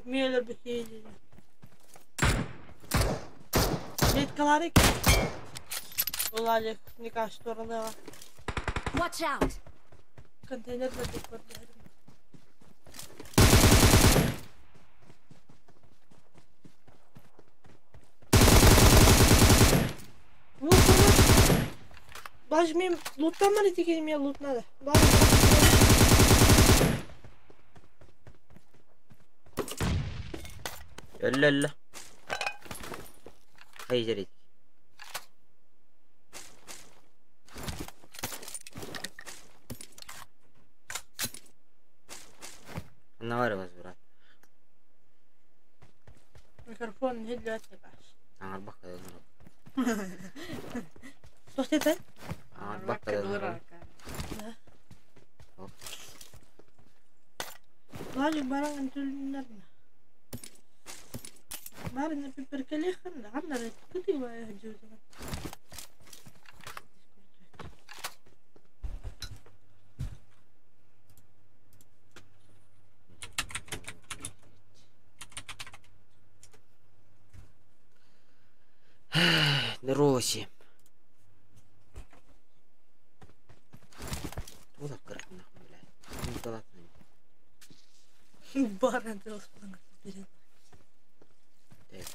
Миэлэр бихиили. Меткалары Олалек Никаш туралыга. Watch out! Контейнер бардык көрдөһөрүм. Лут Баш мен луттан бар мне лут надо. Өллө өллө. Хайжарит. Анна бар брат. Микрофон хилле баш. Аңарбак кадыр. Тохтета? Аңарбак кадыр. Да. Лажик баран түлүннәрнә. Барына пиперкеле ханда, анда кыты бая жууда. Роси. Туда кыркна, бля. Не Баран телефон. Так.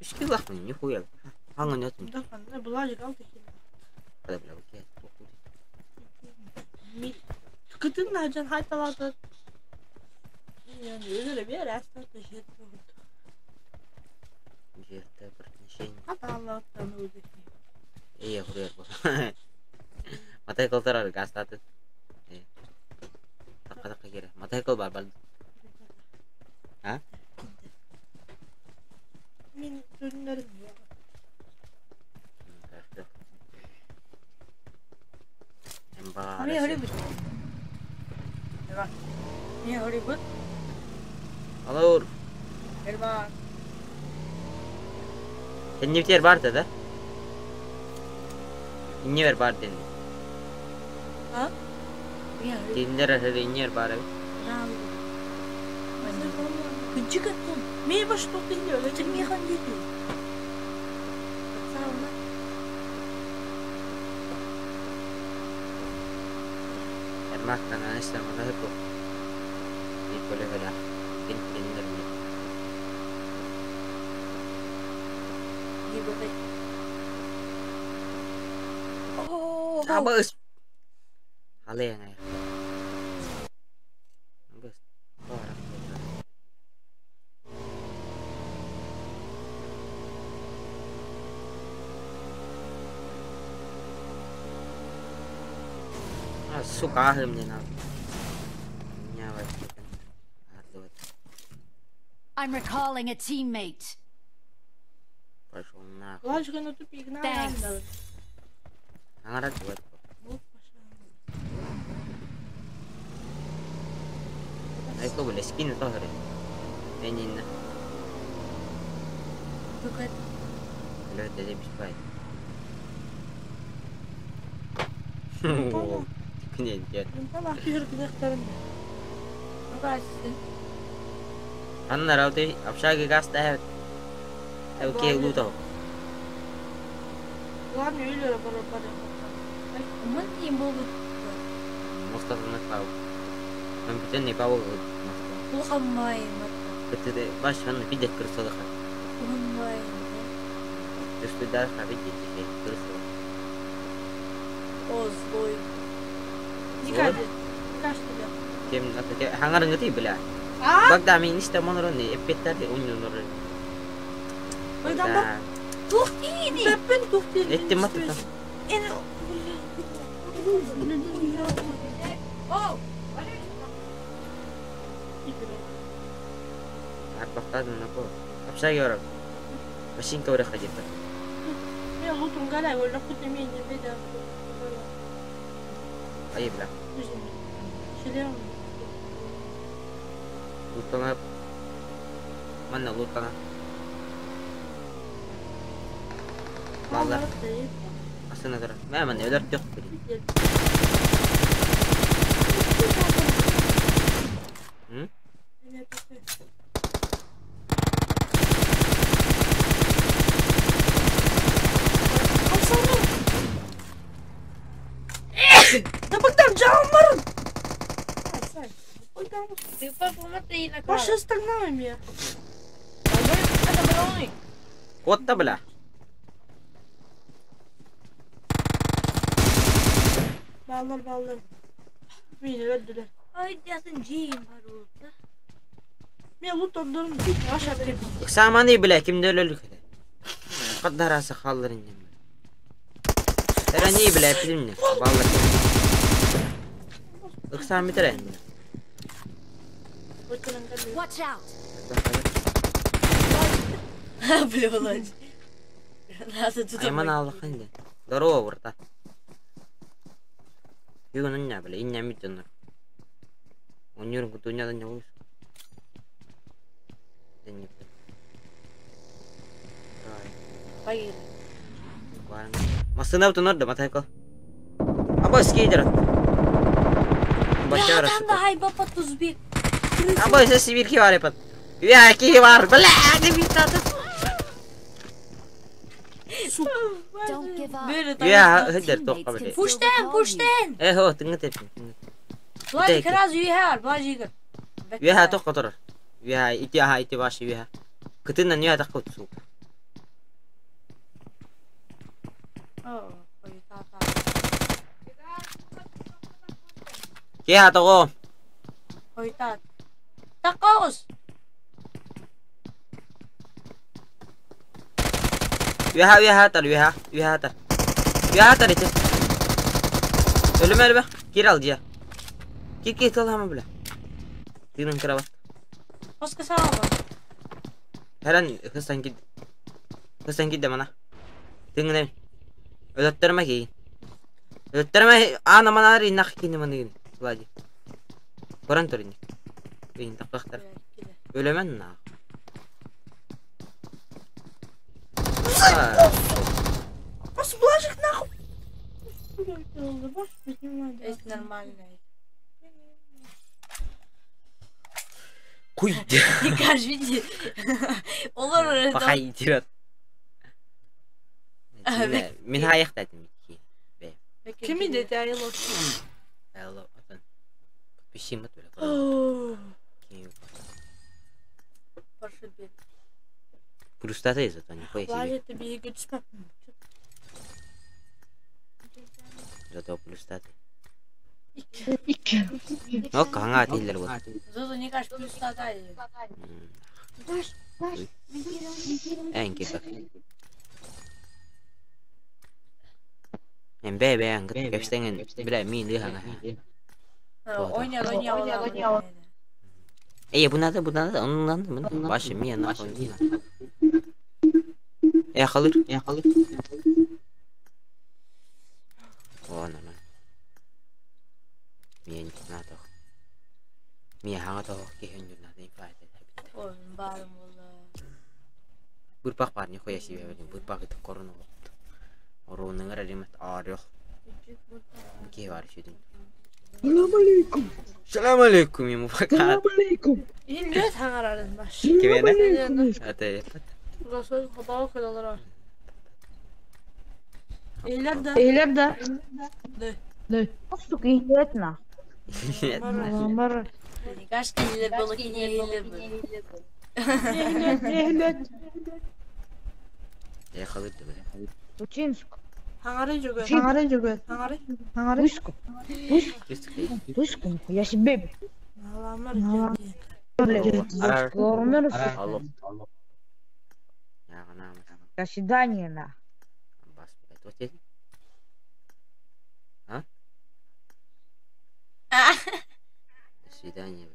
Үш килах мне, нихуя. Аңа нет. Да, ханда булажик алты кило. Бля, бля, окей. Кытын нажан хайталады. Yani öyle bir yer aslında şey oldu. Жерде бір нешейін. Hatta Allah'tan öldü. Iya, huriyar bos. Мотоцикл турар гастаты. Така така кире. Мотоцикл бар бар. А? Min ürünlerim ya. Embar. Ni Hollywood. Ni Hollywood. Alor. Elma. Сен бар да? Инневер бар ден. Ha? Ni Hollywood. Тиндер инневер бар. Күнчүк аттым. Мен баш тоқ dinliyor. Чырмихан дейді. Сауна. Эрмактан анестер мотоцикл. Иколе бела. Тин тиндер ми. Не бывает. О, Абыс. Хале ngay. Абыс. Бара. А, сука, ахым не надо. I'm recalling a teammate. Пошел нахуй. Лажик на тупик на Thanks. Аңарат вот. Айко бля, скин тохре. Энин. Fakat Бля, это беспай. Күнен дед. Tamam bir gidelim. Басы. Анна рауты общаги газ та. Окей, луто. Ладно, öyle бар бар. Умын дейін болды. Мостатына пау. Компьютер не пау. Улхаммай. Бітті баш аны видет кырсылыха. Улхаммай. Түстү дарха видет же кырсылы. О, злой. Dikkat et. Kaç lira? Кем ата хаңарыңы бля. Aa! Багда мен исте монорон эппеттер уннорон. Богдан bak. Тух дейді. Ben tuhti. Этти маттан. En О, Арбактадын нако. Общаги орок. Машинка орек хадита. Я лутум галя, öyle kutu мене беда. Ай бля. Шелем. Лутана. Манна лутана. Балдар. Асына тұр. Мә міне өлер жоқ. М? Да Богдан, жамарым! Ты посмотри на Паша стогнал меня. Куотта бля. Баллар баллар. Мени öldüler. Ай, дясын жейм бар oldu. Мен лут ондорум аша берем. Саманы бля кимде өлөлүк. Каддарасы халларын. Эрани бля билимне. Баллар. Ыксам битерен. Watch out! Бля, Володь. Надо туда. Айман аллахын де. Здорово, брата. Бүгүн иння бля, иння митенер. Онюрун кутуня да не улус. Да не. Поехали. Масына бутунар да матайкал. Аба скейдер. Бля, Бачара. там да хай бапа тузбек. Аба се сибирки бар епат. Я ки бар, бля, не битата. Don't give up. Böyle там. Я хедер Teammates тоққа can бля. still Пуштен, recall you. пуштен. Э, хо, тыңы тепин. Владик, сразу юхар, Владик. Үөһэ тоққа турар. Үөһэ ити аха ити башы үөһэ. Кытыннан үөһэ таққа утсу. О, ой, та-та. Киһа тоҕо. Ой, та. Такоус. Үөһэ үөһэ тар үөһэ үөһэ тар. Үөһэ тар ити. Өлүмэ өлүмэ. Кир ал дьиэ. Кир кир тыл бля. Тыынын кырабат. Оска саба. Хэрэн хыстан кид. Хыстан кид мана. Тыҥын Өлөттөрмө кийин. Өлөттөрмө аана манаар иннах кини маныгын. Влади. Коран турин. Кийин тақпақтар. Өлөмөн на. Бас блажик нахуй. Баш поднимай. Это нормально. Куй. Не кажите. Олар Пахай идиот. Мин хаяқтадым. Kimi dedi ayıl Алло, атын. Подпиши бля. Плюстата зато нихуя себе. Блажик ты биге түспәп. Зато плюстаты. Ну, қаңа атейлер вот. Зозу не кажешь плюс тата. Әнке как. Эм бе бе аңгыт кепстенген бля мин лыхаңа. Ойня, ойня, ойня. Эй, бу надо, бу надо, он надо, бу Ваше мия нахуй. Э, халыр, э, халыр. О, нормально. Мия не надо. Мия хаңа тоқ кехен надо инфайт. Ой, барым ола. Бурпақ бар, нихуя себе, блин, бурпақ это корона вот. Оруның ремет арёх. Ке бар шүдін. Салам алейкум. Салам алейкум, ему пока. алейкум. İllet hangararın baş. Кемені? Ата, Burası kapağı koydular. Eyler de. Eyler de. Ne? Сука, иhdetna. Мара. Не кажешь, не было, не было. Ehliyet. Э, халыр да, бля. Учинск. Hangarı cögö. Hangarı cögö. Hangarı. Hangarı. Вышку. Вышку, нихуя себе. Alamlar. Арар. Лормер, Алло. Яғына, До свидания, на. бас, блядь, вот здесь. А? До свидания.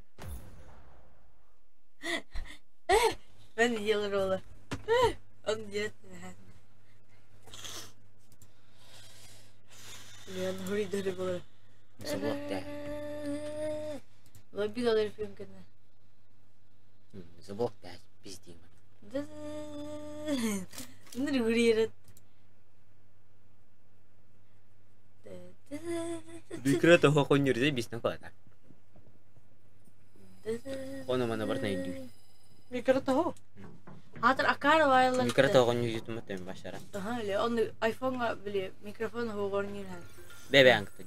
Ben yılır ola. Onu diyet. Leon hurry dörü bulur. Забыл, да. Лоби доллар фильм кene. Забыл, да, пиздим. Ныр hurry. Микро того коннюрзе бисна калата. Оно мана барна иду. Микро того. Хатыр акар вайлар. Микро того коннюрзе тумат башара. Аха, или он айфонга били микрофон хоғорнюр. Бебе аңктын.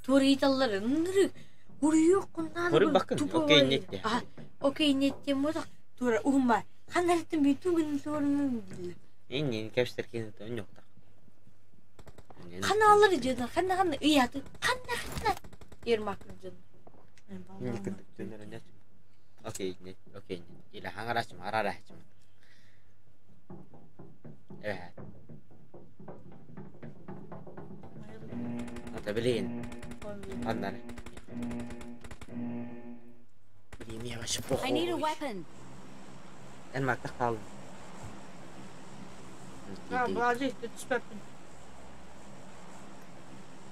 Тур италлар нырык. Уруйук куннан. Хоруй бакын. Окей, нет. А, окей, нет тем вот тура умба. Ханарытын бүтүн күн турун. Энни кепстер кин то ньокта. Хана алыр жыдан, хана хана ыяты, хана хана. Ермакын жын. Окей, нет, окей, нет. Или хангарачым, арарачым. Evet. Ата билин. Аннары. Блин, я вообще похуй. I need a weapon. Эн мактах калдым. Ha, Владик, түспәппин.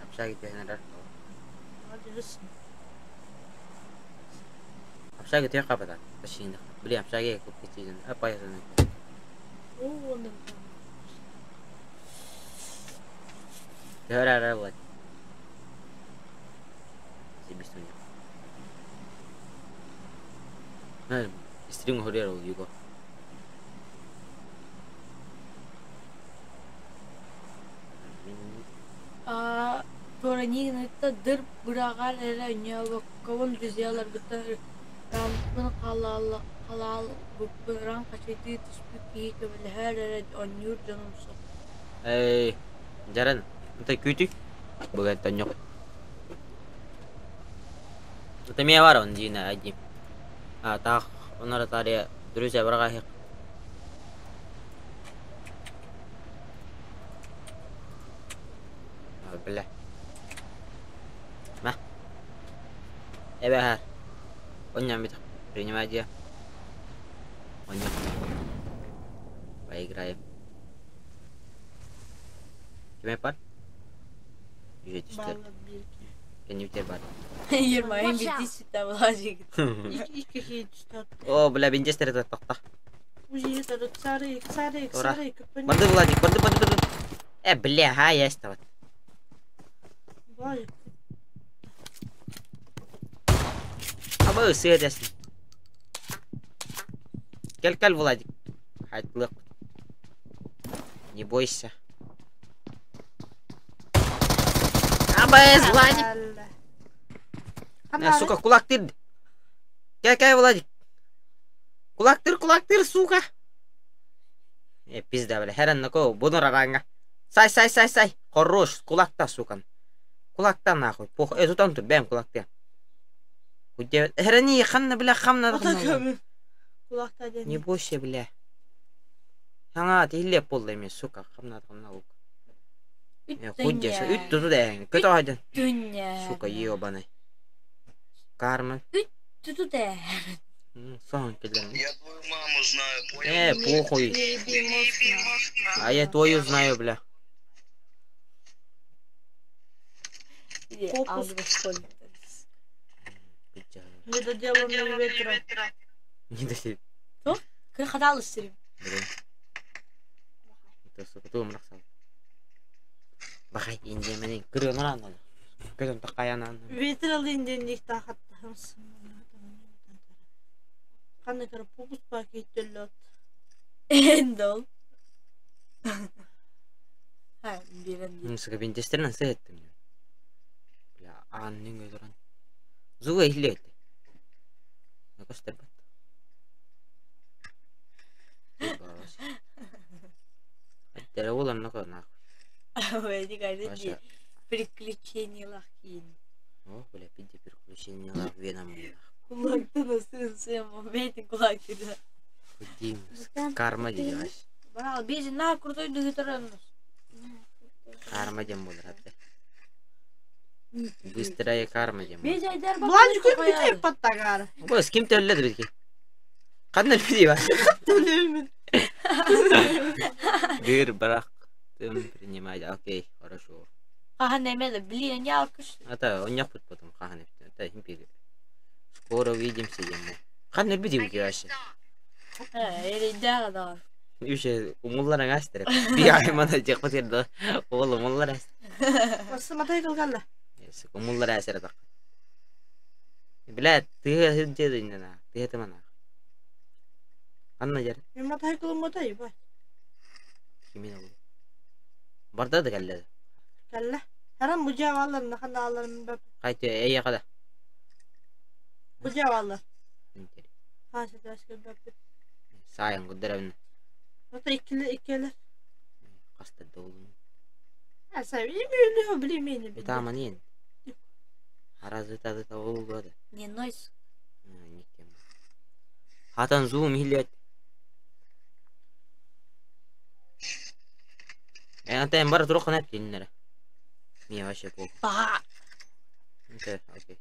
Общага тенер. Владик, Общага те капата. Ташинда. Блин, общага көп кетсин. Апайсын. О, онда. Тера Влад. Себистон. Стрим хорьер ол юго. А, тура нигнетта дыр бырагар эре ньяваккабын друзьялар быттан рампын халал халал буппын рам качайты түспүк киһи көмөлөһөр эре онньуур дьонум суох. Эй, жаран, это күтүк. Бүгін тоньок. Это меня бар он дина один. А так, он тария друзья врага. А, бля. Ма. Эбэ. Он не принимай где. Он не. Поиграем. Кime пар? 174. Кенни бар. Ермайын Watch out. бити сүттэ Владик. Икки хейт. О, бля, Винчестер это тохта. Узи, это царик, царик, Ура. царик. Барды, Владик, барды, барды, барды. Бля, а, есть вот. Владик. А вы съедесин. Кел, кел, Владик. Хайтлык. Не бойся. Абыз, Владик. Сука, кулак тыр. Кел, кел, Владик. Кулак тыр, кулак тыр, сука. Пизда, бля, херен нако, буду раранга. Сай, сай, сай, сай. Хорош, кулакта, сука. Кулакта нахуй. Пох, тутан тут, бэм, кулакта. Худе, херени, ханна, бля, хамна. Кулакта ден. Не бойся, бля. Хаңа, тилле полда мен, сука, хамна, хамна, лук. Худе, үт туту дэн, көтө хайдан. Дүнья. Сука, ебаный. Карма. Туту дэ. Сон, киллер. Я твою маму знаю, понял? Похуй. Не еби мозг, нахуй. А я твою знаю, бля. Попуск. Недоделанные ветра. Не досит. Кыр хатал истерим. Блин. Это, сука, ту мраксал. Бахай, индия менен кыры нуран. Көтөн такаян. Ветер алын ден их тахат. Қандай кірі попуск па кейттелі. Эндол. Ха, бирен ди. Сука, винчестернен сеттим. Бля, аннын өдөрөн. Зуга ихлет. Накостер бат. Аттера болан нако нахуй. Ой, кажется, Ваша. приключения лахин. О, бля, пиди приключения лах веном. Кулакты насын сен моменте кулакты. Худим. Карма делась. Брал, бези на крутой дыгытырын. Карма дем болар атты. Быстрая карма дем. Бези айдар бак. Владик, күн бітер паттагар. Бос ким төллөдү бизге? Кандай биди бар? Төлемін. Бир бірақ тым принимать. Окей, хорошо. Аха немеде, блин, я алкыш. Ата, он япыт потом кахан Это импи. Скоро увидимся ему. Кандай биди бизге вообще? Эре да. Еще умулларың астыр. Би аймана жакпа терди. Оол умуллар астыр. Осы матай кылганла. Умуллар ээсэрэ так. Блядь, тыа сылдьыа иннина, тыа тымана. Ханна дьэр? Мен мотоциклым ебать. Кимин ол? Барда да кэллэ. Кэллэ. Харам бу дьиэ аалларын ханна аалларын бап. Хайты эйиэхэ да. Бу дьиэ ааллар. Хааса тааска бап. Саайан куддарабын. Ото иккилер иккилер. Хаста долун. А сай имею билимени. Битаманин. Аразыта да ол да. Не нойс. Хатан зум хилет. Антен бар турук ханап киннere. Мия вообще пол. Окей, окей.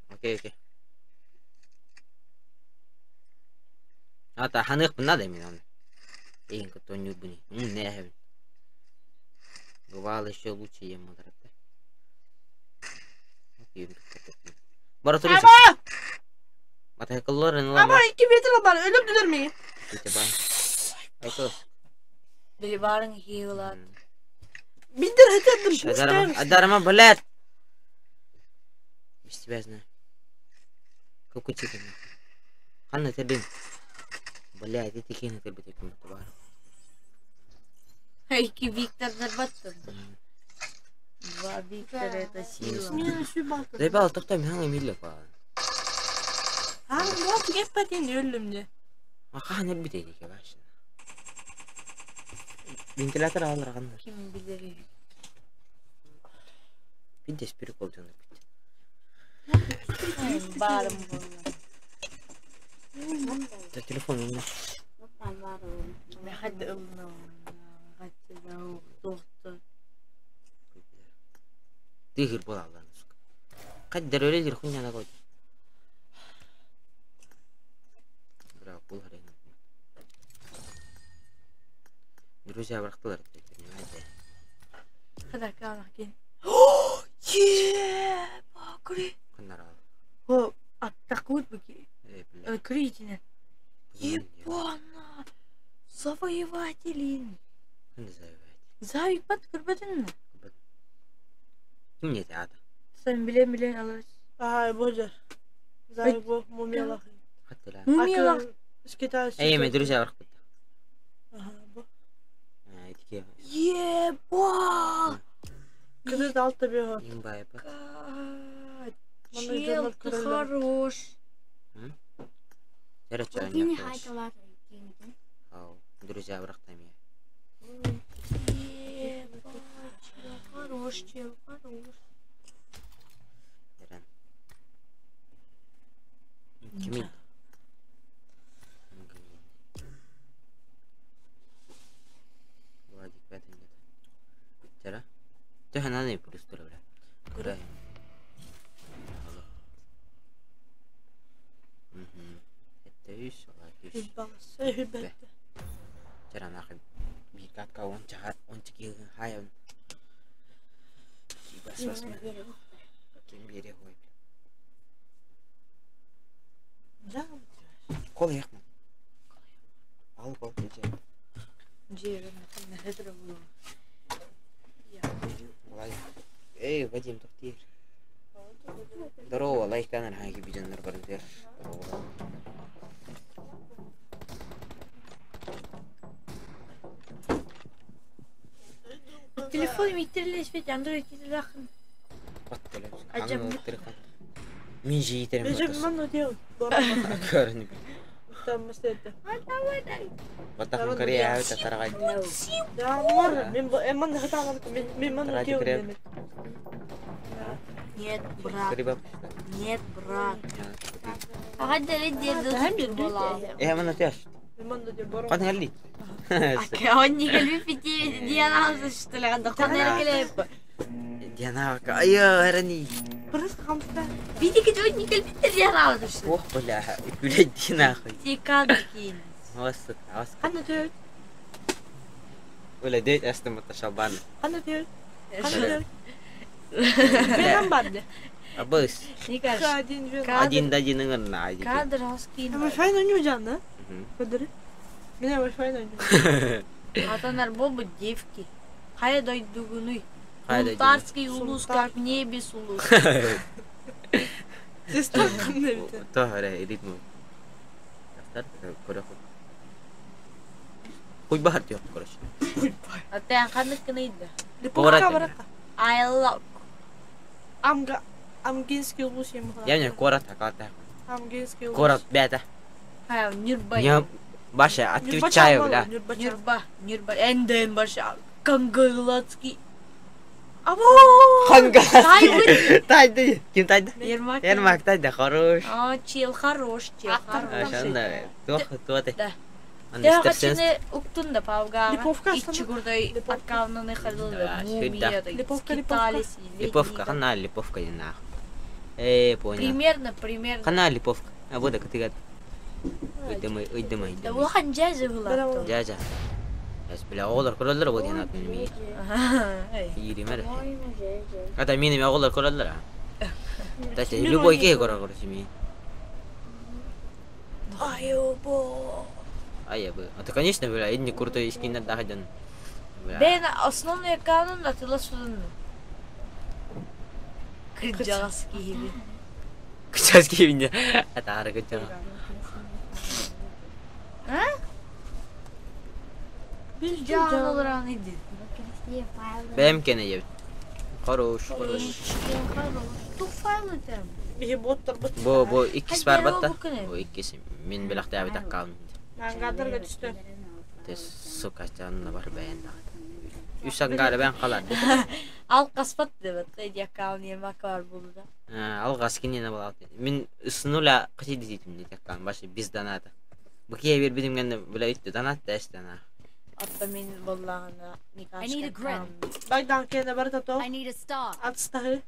Окей, окей. Ата ханык надо мен оны. Эйн котоню буни. Не. Бывало еще лучше ем мудрата. Окей. Бара турук. Мотоцикллар Ama 2 метр бар, өлүп дүлөр мени. Айкос. Били барын хиилат. Биндер хэтэрдим. Адарма, адарма, блядь. Без тебя знаю. Какой чикен? Ханна тебин. Блядь, эти кены тебин таким товаром. Ики Виктор зарбаттын. Два Виктора это сила. Мен şu балта. Заебал, тохтой, мен миле па. Ha, bu geppetin өлүмдү. А хахан элбит эдике баш. Вентилятор алыр кандай. Ким билер. Пиндес прикол жана бит. Барым болла. Та телефон у меня. Хадды ылна. Хадды тоқты. Тыгыр бола алланы сука. Каддер өле хуйня на год. Бра, бул харен. Друзья бырактылар, понимаете? Хада каана кин. Еба, кури. Каннар ал. О, аттакут буки. Эй, бля. Критина. Ебана. Завоевателин. Кандай завоеватель? Завоеват көрбөдүн Ким не ата? Сен билен билен алар. Ай, боже. Зай бу мумиялах. Хаттыла. Мумиялах. Скита. Эй, мен друзья быракты. Аха, бу. Этике. Еба. Кызы алты бе. Имба эпа. Чел, ты хорош. Друзья быракты мен. Еба, чел, хорош, чел, хорош. Эрен. Кимин? Владик, это нет. Тера? Ты хана не пристура, бля. Куда? Это еще, ладно. Тера нахуй. Бикатка он чахат, он чики хай он. Бас бас мен. Ким бере қой. Да. Кол яқмын. Алып алып кете. Эй, Вадим, тоқтыр. Здорово, лайктан хаги бидоннар барынтер. Здорово. Телефон миттерлешпет, Android тилахын. Ажам телефон. Мен же итерем. Бежем ман өтеу. Көрүнүп. Там мастетте. Батахын Корея өтө тарагай. Да, мар, мен мен хаталар мен мен ман өтеу. Нет, брат. Нет, брат. Э, ман өтеш. Кан хәлли. Онни кэлби Диана что ли, анда кан келеп. Диана, айо, эрни. Просто хамста. Види ки онни кэлби Диана что. Ох, бля, күләт нахуй. Тикан кин. Васыт, васыт. Кан өтеу. Бля, дейт астым ташалбан. Кан өтеу. Кан өтеу. Бенам барды. Абыс. Один Один один на один. Кадр аскин. Ama файн ойноо жаны. Көдөрү. Мен ама файн ойноо. Атанар болбу девки. Кая дойдугунуй. Хайда Бунтарский улус, как в небе сулус. Сестра кандай бит. Тоһөрө ритм. Тахтар көрө. Хуй бахар диyor, короче. А ты ханнык кыныйды. Липовка баракка. I love. Амга Амгинский улус ем. Я не корот аката. Амгинский улус. Корот бята. Ха, Нюрба. Не Баша, отвечаю, бля. Нюрба, Нюрба. Энден баша. Кангалацкий. Або! Хангалацкий. Тайды. Ким тайды? Ермак. Ермак тайды, хорош. А, чел хорош, чел хорош. Ошондо туох туох Да. Анда Те истерсен. хачыны уктун да павга. Липовка Ичи курдай аккаунтны хадыл Да, да. сюда. Липовка, липовка. Липовка, хана липовка не нах. Э, понял. Примерно, примерно. Хана липовка. А вот так ты Ыйдымай, ыйдымай, Да ыйдымай. улахан жазы булат. Жа-жа. Эс бля, оғлар көрөлөр бу диэн атын ми. Иример. Ата мени оғлар көрөлөр. Тача любой кеһи көрөр короче ми. Айобо. Ай бу. А то конечно бля, инни крутой искиннер дахадан. Бля. Бен основной аккаунтун да тыла судун. Кырджагас киһиби. Кычас киһибинде. Ата ары кыча. Жан олоран иди. Бэм кене ебит. Хорош, хорош. Тух файлы там. Бихи боттар бут. Бу бу иккис бар батта. Бу күнү. Бу иккис мин билахта абит аккаунт. Ангадарга түштү. Те сука жанына бар бэйэн да. Үс ангары бэн калар. Ал каспат деп атты. Эди аккаунт Ермак бар булду да. Алгас кинене болат. Мин ысынула кычы дизитим дейт аккаунт башы биз доната. Бу кие бер бидимгенде бля үттү донат да эстен. Атта мен боллагана I need a grip. Багдан кене бар тато. I need a stock. Атстагы.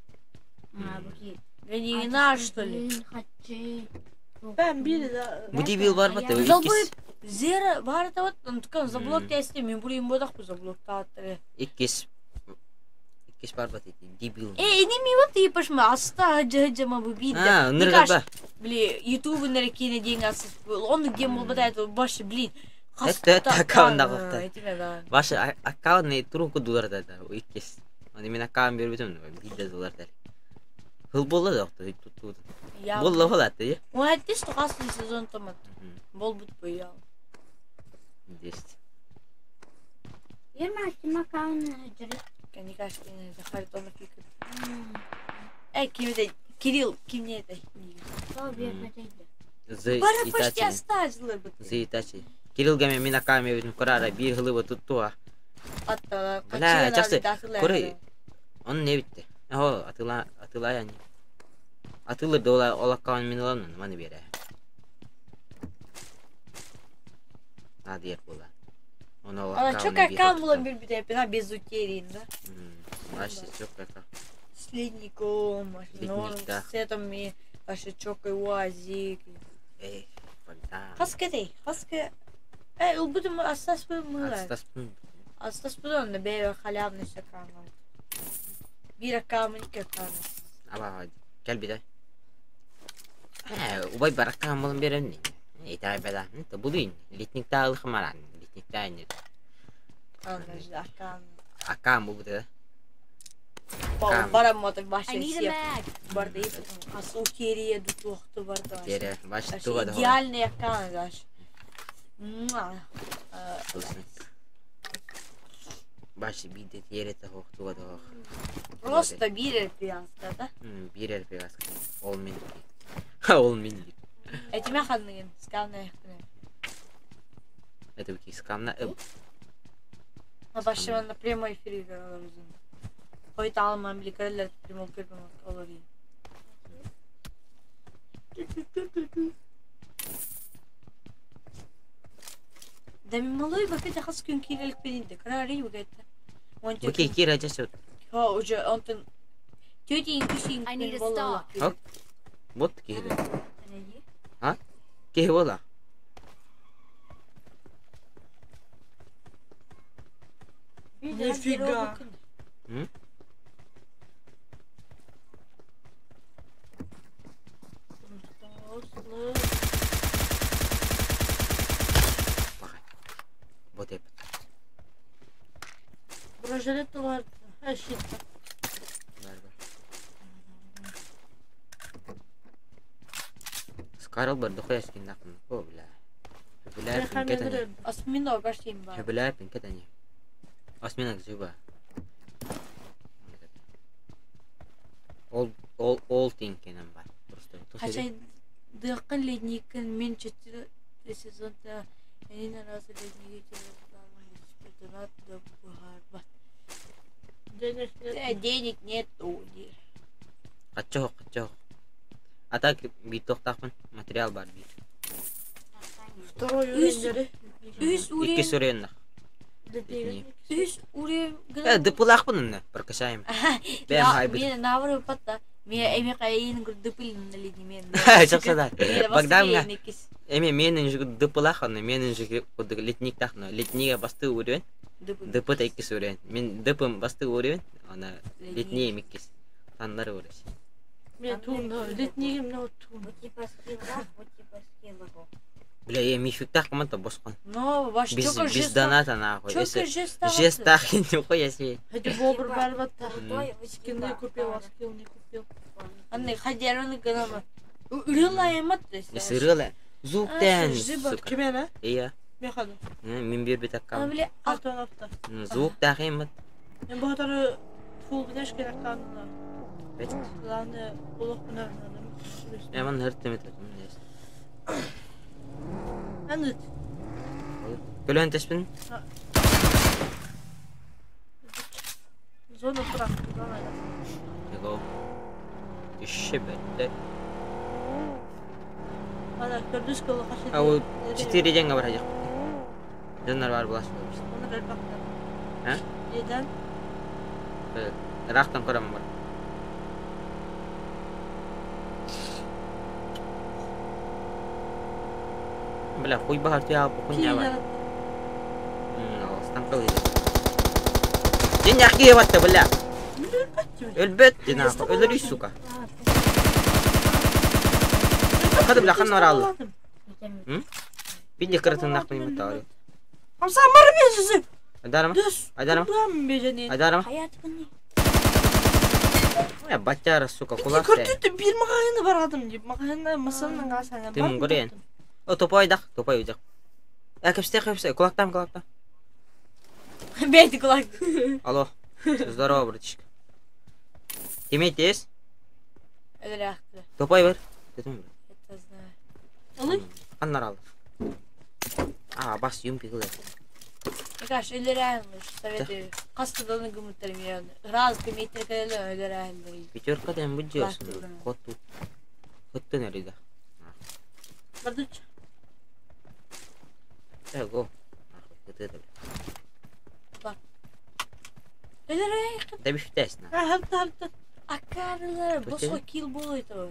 Генина, что ли? Ben bir de Бу дебил бар батта. Забыл. Зера бар да вот, он такой заблок тесте, мен бурим бодак бу заблок тааттыры. Иккис иккис бар бат дебил. Э, эни ми вот ты пашма аста жа ма бу бит. А, ныргы ба. Бли, ютуб нерекине деньги асыс. Он где мол бат баш, блин. Это это аккаунт да. Этиме да. Башы аккаунт не турку доллар да иккис. Аны мен аккаунт берип өтөм бир доллар да. Хыл болла да тут. Болла болат да. Он айтты, что хасты сезон томат. Бол бут бу я. Десять. Каникашкин Захаритонов фикр. Э, ким это? Кирилл, ким не это? Зы Бара почти Итачи. осталось бы. Зы Итачи. Кирилл гаме мен аккаунт берип көрара бир хылы бу туттуа. Атта, Бля, жакшы. Көрө. Onun ne bitti? О, атыла атыла yani. Атылыр да ола ол аккаунт мен аламын, маны бере. А диер була. Оны ол Ана чок аккаунт була бир бит эпина без утерин, да? Вообще чок аккаунт. С ледником, норм, Ледник, да. с этим и вообще чок и уазик. Эй, бля. Хаска дей, хаска. Э, ул будем астас бы мы. Астас. Астас бы он бе халявный аккаунт. Бир аккаунт, ики аккаунт. Аба, кел bir de. He, ubay barakka bulun берем. Эй, тай беда. Это булын. Летник та алхмаран. Летник та не. Ана же аккаунт. Аккаунт бу да. Аккаунт. Бара моток I башы need a сеп. mag. Барда и асу керия дутуохту барда. Тере, баш Вообще туга да. идеальный аккаунт даже. Муа. Баш биде тере та хох туга да хох. Просто бирер пиянста, да? Бирер пигас. Ол мен. Ол мен. Этиме ханныгын, скамна яхтыны. Это ки скамна. А башы на прямой эфире көрөлөрүзүн. Койт алман били көрөлөр прямой эфир олор. Да мен малой бакыт хас күн кирелик бенинде. Карары бугетте. Бу ки кира жашып. Ха, уже онтон тетин күшин I need a stock. Хоп. Вот ки. А? Ки бола. Нифига. М? Вот это. Бронежилет var. Her şey. Скарл бар дохуя скиннахпын. О, бля. Бля, пинкетани. Осьминог ашим бар. Бля, пинкетани. Осьминог зуба. All, all, all thing кенен бар. Просто. Хачайдыаххын ледниккин мин чөччү сезонта энин араас ледниги донат да быһаарбат. Денег нет. Денег нету диир. Хаччох, хаччох. А так биир туохтаахпын. Материал бар биир. Второй Үс- уровень. Үс Икки уровень сүрүннэх. үс уровень Э, дыпылаахпын онно. Прокачаем. Бэм хайбыт. Мен навры патта. Мен эми кайын дыпылын ледни мен. Чаксада. Богданга эми менин жугу дыпылаах онно менин жугу кудук летниктах но летниге басты уровень. Дыпы иккис уровень. Мен дыпым басты уровень. Ана летний иккис. Таннары уровень. Мен туун. Летнигим на туун. Вот типа скиллах, вот типа скиллах. Бля, я мификтах команда босхон. Но ваш Без чока без доната нахуй. Чока Если жеста. жестах нихуя себе. Хотя бобр бар батта. Крутой Скины купил, а скилл не купил. Анны хадярны гынама. Үрүла эмат. Сырыла. Зуктен. Жиба Сука. кимена? Ия. Мехаду. Мен бир бит аккаунт. Бля, Алтон авто. Звук тахимат. Мен бу хатары фул гнеш керек канна. Бет. Главное, улук менен. Яман хыртымет. Аныт. Көлөн теспин. Зона турак. Зона. Его. Иши бетте. Ана көрдүс кылы кашыды. А ол 4 деньга бар хажак. Жаннар бар булаш. Оны бер А? Neden? Рахтан көрөм бар. Бля, хуй бахар туя похуйня бар. Алыстан кыл. Ден яхи батты, бля. Өлбөт, нахуй. Өлөрүй, сука. Кады, бля, хан оралы. Бинде кырытын нахуй мытары. Хамса бар бежisi. Айдарма? Düz. Айдарма? Buram bejeni. Айдарма? Хаят күнни. Я батяра, сука, кулак. Көрдү бир магайны барадым деп. Магайны мысының асаны. Ты мунгорен. О, тупой дах, тупой дах. Э, кепсте, кепсте, кулактан, кулактан. Бейт кулак. Алло. Здорово, братишка. Тимейт есть? Өлөрәхты. Тупой бар. Дедим. Это знаю. Алый. Аннар ал. А, бас юмпи кылы. Никаш өлөрәхын советую. Кастыдан гымыттар мен. Раз кеметер келе өлөрәхын. Пятерка дем будешь. Коту. Коту нерида. Бардыч. Э, го. Это это. Өлөрәхын. Да бифтес на. Хапта хапта. Акарлар Почему? босо кил болой то.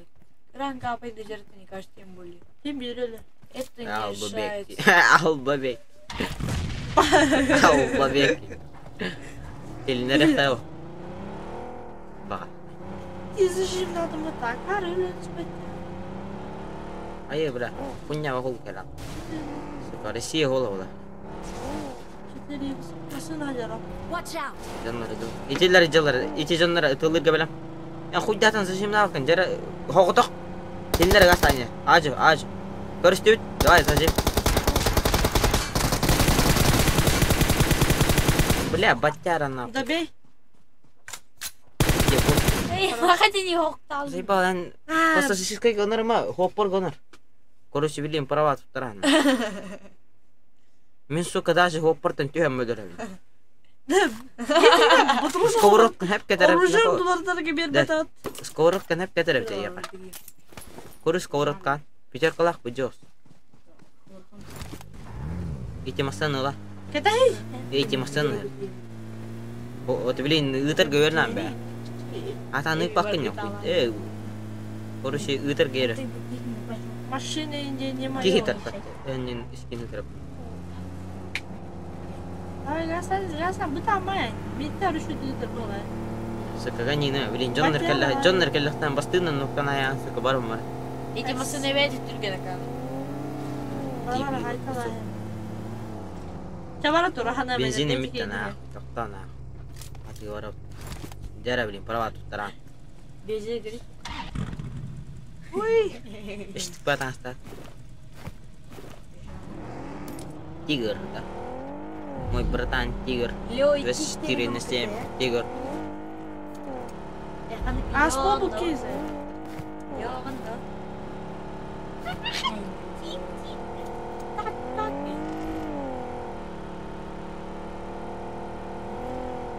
Ранга апай дежерт не кажется тем более. Тем берели. Это не Албабек. решается. Албабек. Албабек. Телинер тау. Бага. Изжим надо мы так. Арылы спать. Ай, бля. Хуйня вахул кера. Сука, Россия гола була. Четыре. Масын алярам. Watch out! Жаннар Итилер жалар, ити жаннар тылырга белем. Я хуйдатан зачем навкан, жара хоготок. Телинер гастане. Ажы, ажы. Көрүштүбүт. Давай, зажим. Бля, батяра нахуй. Добей. Эй, мага не хоктал. Заебал, ан просто сиской гонор хоппор гонор. Короче, билим права туттаран. Мен, сука, даже хоппортан түйем өдөрөм. Сковородка хеп кетереп. Оружием дулардарга бербет ат. Сковородка хеп кетереп тейе. Көрү сковородка. Пятеркалах бужос. Ити масаны ла. Кетей. Ити масаны. Вот, блин, ытыр гөрнан бе. Атаны пакын yok. Э. Короче, ытыр гөрө. Машина инде не мое. Кихи тартат. Эннин искини тарап. Ай, гасан, гасан, бу тамай. Миттер үшүдү була. Сука, ганина, блин, Джоннер келле, Джоннер келлехтен бастыгынан нуктан аян, сука, барым бар. Эти масыны бейт түрген акан. Балара хайтала. Чабара тура хана Бензин эмиттен, а, токтон, а. Аты барып. Жара, блин, права туттаран. Бензин керек. Уй! Иштик таҥастаат. Тигр, да. Мой братан тигр. 24 на 7 тигр. Ааспа бу кейзе.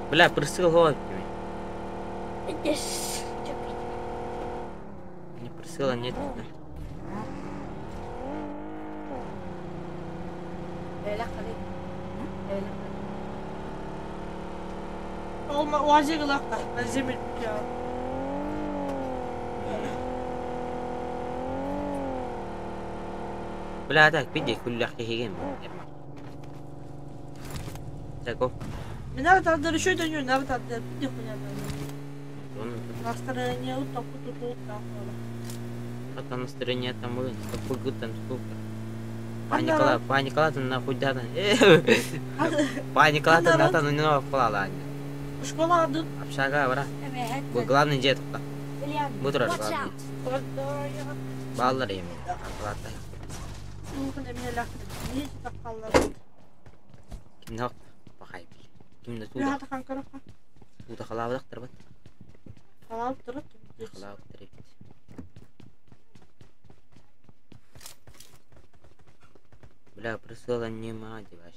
Бля, прысыл голови. Не прысыла нет. Да. Ол уазик ылахта. Земель я. Бля, так, пиди, күллэх киһигин. Так, Мен тардыр еще дönüyor, ne тардыр. Bir de хуйня. Настроение утопу тут Это настроение там было, сколько там сколько. Паникала, паникала, там нахуй да там. Паникала, там на там не впала. Школа адын. Общага, бра. Бу главный дед. Бу турар Watch главный. out! Баллар эми. Акылата. Кимде бахай бил. Кимде тууда. Тууда халабыдактыр бат. Халабыктыр эбит. Бля, прысыла нема, деваш.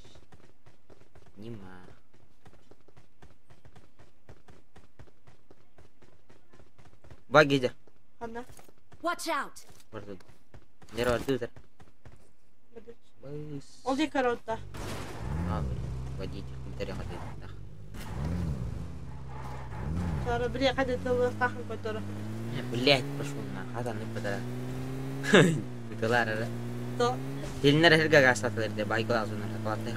Нема. Баги Watch out! Бар тут. Дер бар тут. Ол дей коротта. А, водитель, комментарий хатый. Сара бile қайда тылы тақын көтөрі. Блять, пошел на хата не подара. Биталар ара. То. Телинер херга гасатылар де байкал азунар хакалаты.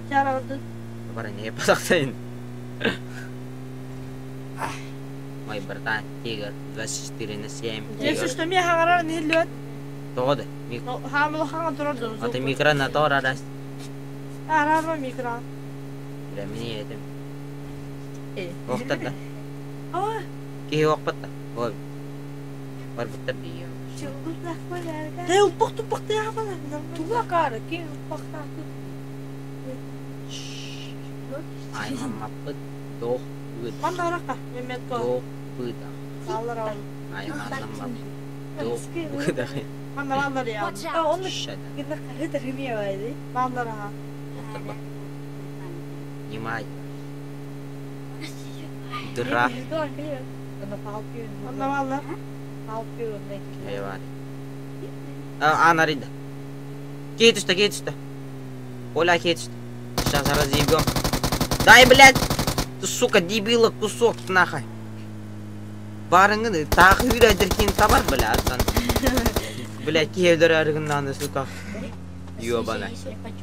Чара орды. Бара не пасаксайын. Мой братан тигр 24 на 7. Если что, мен хағарар не лөт. Тоғды. Мик. Хамыл хаңа тұрады. Аты микро на тор арас. Арарма микро. Бля, мени этим. Оқтар да. Aa. Кихи оқпатта. Ой. Бар буттар дии. Hey, уппақ туппақ таяқ бала. Ай, мама пыт. Дох быт. Манда арақа, Меметко. Дох быт. Аллар ал. Ай, мама Дох быт. Манда баллар я. Watch out! Шада. Баллар аха. Оқтар ба. Немай. Дыра. Манда баллар. Eyvah. А, Анарида. Кей түсті, кей түсті. Оля, кей түсті. Сейчас разъебем. Дай, блядь! Ты, сука, дебила, кусок, нахуй. Барыңын тағы үйрәдіркен табар, бля, аттан. Бля, кейдер аргыннан, сука. Ёбана.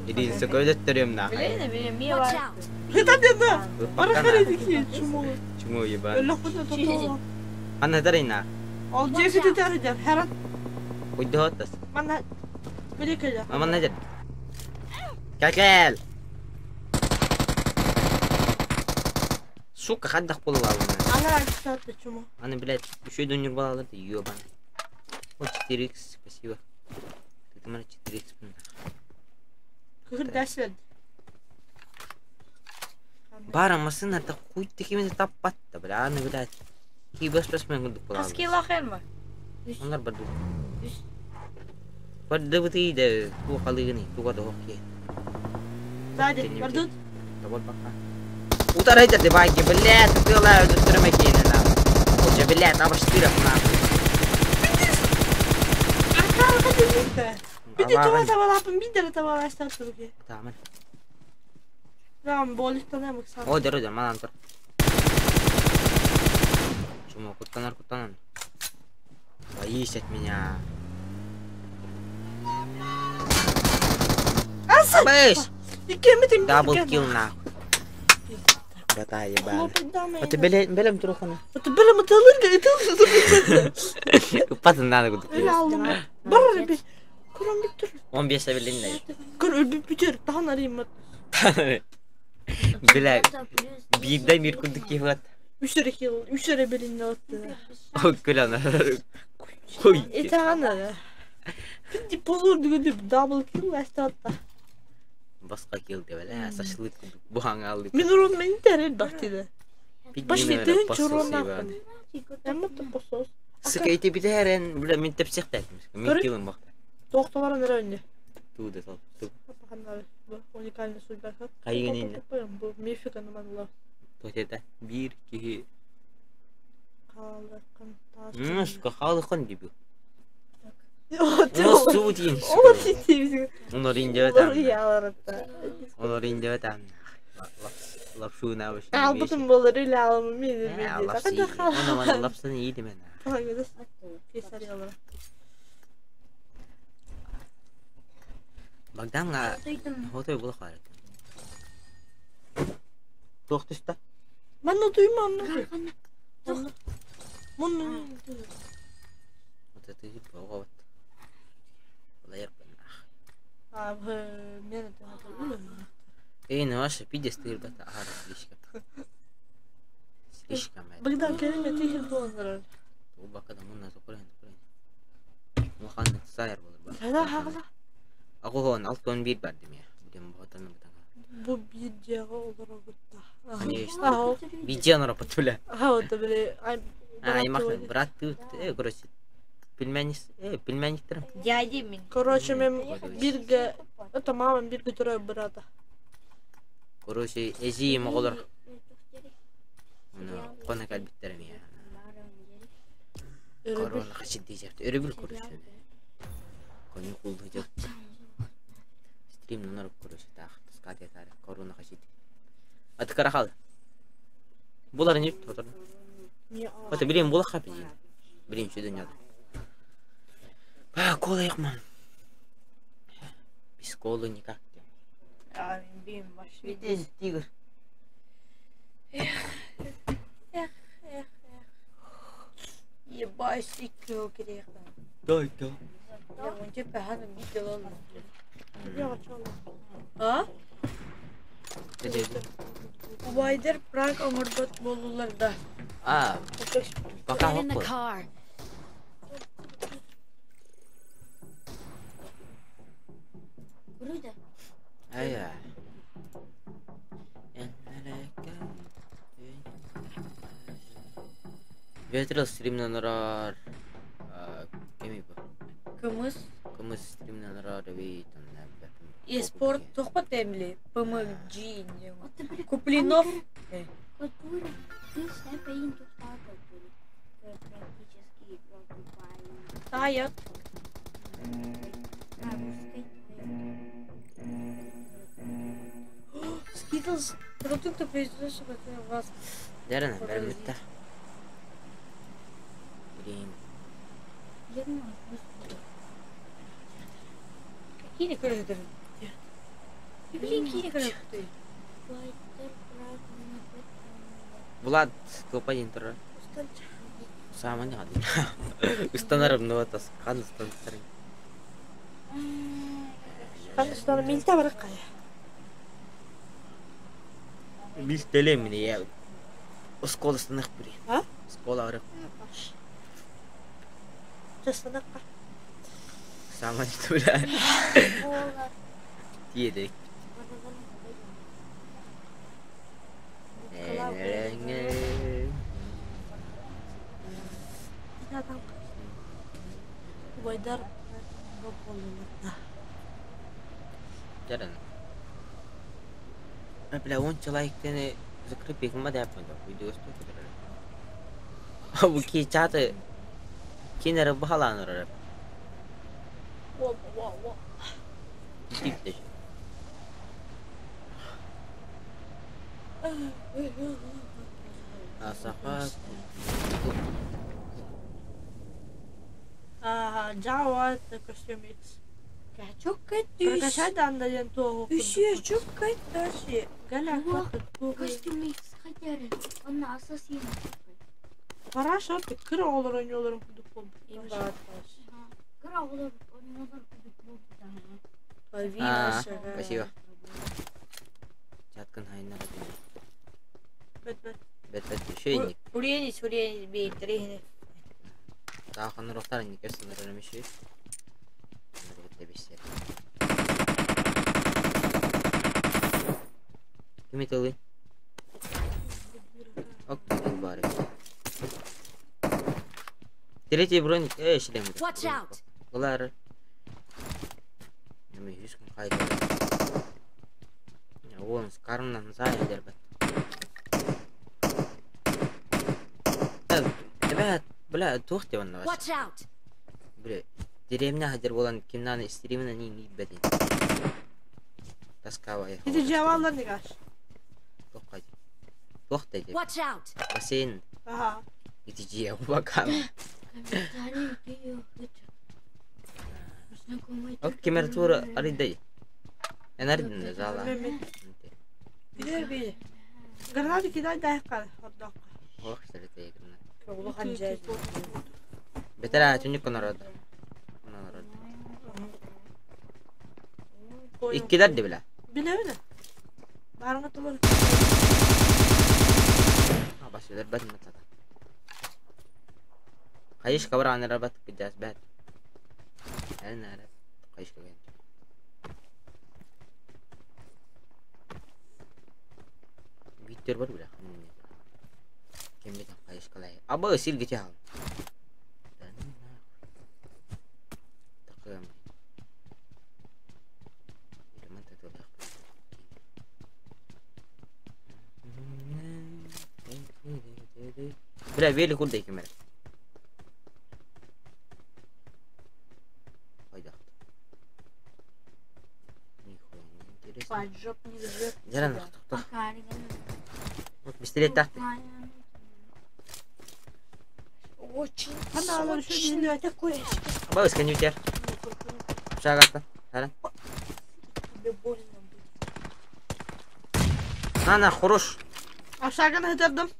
Иди, сука, өдеттірем, нахуй. Watch out! Хыта деді. Бара қарайды ки, чуму. Чуму ебан. Өлі құны тоту. Ана дарайна. Ол жекіті тәрі Хәрат. Уйды хоттас. Манда. Біле келі. Аман нәдер. Кел кел. Сука, хаддах болу алына. Ана айтты чуму. Аны, блядь, еще и донер балалар да ёбаный. Вот 4х, спасибо. Ты там 4х, блин. Күхір дәсвед. Бара машина та хуй такими таппатта, бля, аны, блядь. Ки бас бас мен гундук балалар. Онлар барду. Барды бути да ту халыгыны, туга да хокки. Зади, бардут. Табол бака. Утарайда де байки, блядь, ты лаю дүстірмекейні на. Уже, блядь, абаштырып на. Арқа демейді. Биде туа табалапын, биде табалап тұрге. Тамыр. Рам боликтан эмик сан. О, дер, дер, манан тұр. Чумо, куттанар, куттанар. Боись от меня. Асы! Бэш! Икемитим. Дабл килл нахуй. Бата ебаный. А ты белем трухана. Это белем ытылыр, ытылыр. Упатын надо куда. Öyle aldım. Бар bir. Kur'an bitir. 15 билин да. Көр өлбүп бүтөр. Тахан арыйм. Бля, бирде мир курдук кифат. Үч эрэ килл, үч эрэ билинне отты. О, күлән. Ой. Итана. Пинди позор дүгүлүп дабл килл астатта. Баска килл деп эле, шашлык буһаң алды. Мин урон мен терел бактыды. Пошли ты чурона. Эми посос. Сыка ити битерен, бля, мен тепсек Мин Көрү? киллым бакта. Токтолар нere önde. Туу де сал. Ту. Bu уникальный судьба. Кайгын инде. Бу мифика наманла. Тотета. Бир, кихи. Калыкын таш. Сука, халыкын диби. Олар Суу дейін. Олар сетебізге. Олар инде Олар өтәм. яларытта. Олар инде өтәм. Лапшуна вообще. Албытым болар или алымы мен Э, лапсы. Оны мана лапсыны ийди мен. Богданга хотой була карат. Тоқтыста. Мен отуймам. Муну. Вот это и вот. А, мен это Эй, ну ваша пиздец ты ребята, ага, слишком. Слишком. Богдан келеме тихир болондар. Бу бакада мунна токурен токурен. Муханны сайыр болор ба. Сада хагла. Агохон 611 бар деме. Будем ботаны бутanga. Бу видеого олар гутта. Конечно. Видео патуля. Ага, вот биле. Ай, Аймак брат ты, короче, пельмени, пельмениктер. Дяди мен. Короче, мен бирге, это мама бирге төрө брата. Короче, эзи моголор. Оны кона калбиттерем я. Корона хачы дейжепти. Өрөбүл короче. Кони кулду жеп. Стрим нонор короче тах. Скате таре. Корона хачы. Аты карахал. Булар не тотор. Ата билем була хапи. Билем şu dünyada. Ба, кола якман. Без колы никак. А, мен бим баш. Видишь, тигр. Эх, эх, эх. Ебать, сиккел керек. Да, да. Я онче пәһән видео алма. Я чала. А? Деді. Убайдер пранк оңорбот болулар да. А, пока Get in the хоппу. car. Ая. Ветрил стримнен орар. Кеми бу? Кымыз. Кымыз стримнен орар бит. E-спорт тохпат эмли. PMG. Куплинов. Тайот. Skittles. Продукты производства вас. Дәрәнә, бәрмитте. Блин. Кини көрөдөр. Блин, кини көрөдөр. Влад Клопадин турар. Саман яды. Устанарым нуатас. Қан устанар. Каныштар милте бар кая. Бил телем я. Оскола станах при. А? Оскола арып. Жастанакка. Саман тура. Тиедек. Убайдар болулар. Жаран. Бля, онча лайктени закрепи кыма деп койду. Видео стойку. Бу ки чаты кинер бахаланыр. Во во во. Типте. Асаха. Ага, Java это костюм X. Çok kötü. Прокачать анда ден того. Үшө çok kötü. Галя, Костюм X хотели. Он ассасин. Параша, кыр олар ойнолорун кудук болду. Имбат. Кыра олар ойнолор кудук болду. А, спасибо. Чаткын хайна. Бет бет. Бет бет шейник. Уренис, уренис бейт, рехне. Тааханнар инникер сыннарар эмиши. Биссе. Ким итылы? Ок, бары. Третий броник, эй, шлем. Watch out! Улар. Неме жүз күн қайда. Он кармынан зай дербет. Ребят, бля, тух те онна Watch out! Бля, деревня хадер болан кимнаны стримна не не бедин. Тоскава я. Ити жавалlar нигаш. Тоқай. Тоқтай деп. Watch out! Бассейн Аха. ити жия бакам. Комментарий видео хочу. Знакомый. Ок кемер тура аридай. Энардин зала. Билер били. Гранаты кидай да кал. Хордок. Ох, сәлете егрна. Улахан жай. Бетера түнүк конород. Конород. Иккилер де биле. Билебин. Барыңа толор. А бас өдөр бат матата. Кайыш кабар анара бат кыжас бат. Әлнара кайыш кабар. Биттер бар биле. Кембе там кайыш калай. Аба сил гече хал. Такым. Бля, велик курда екемер. Хайда. Нихуя не интересно. Поджоп не жжет. Жаран тоқта. Пистолет тақты. Очень Ана алар şu сочный такой. Бабыс коньютер. Шагатта. Харан. Тебе больно будет. На на хорош. Апшаганы хыдырдым.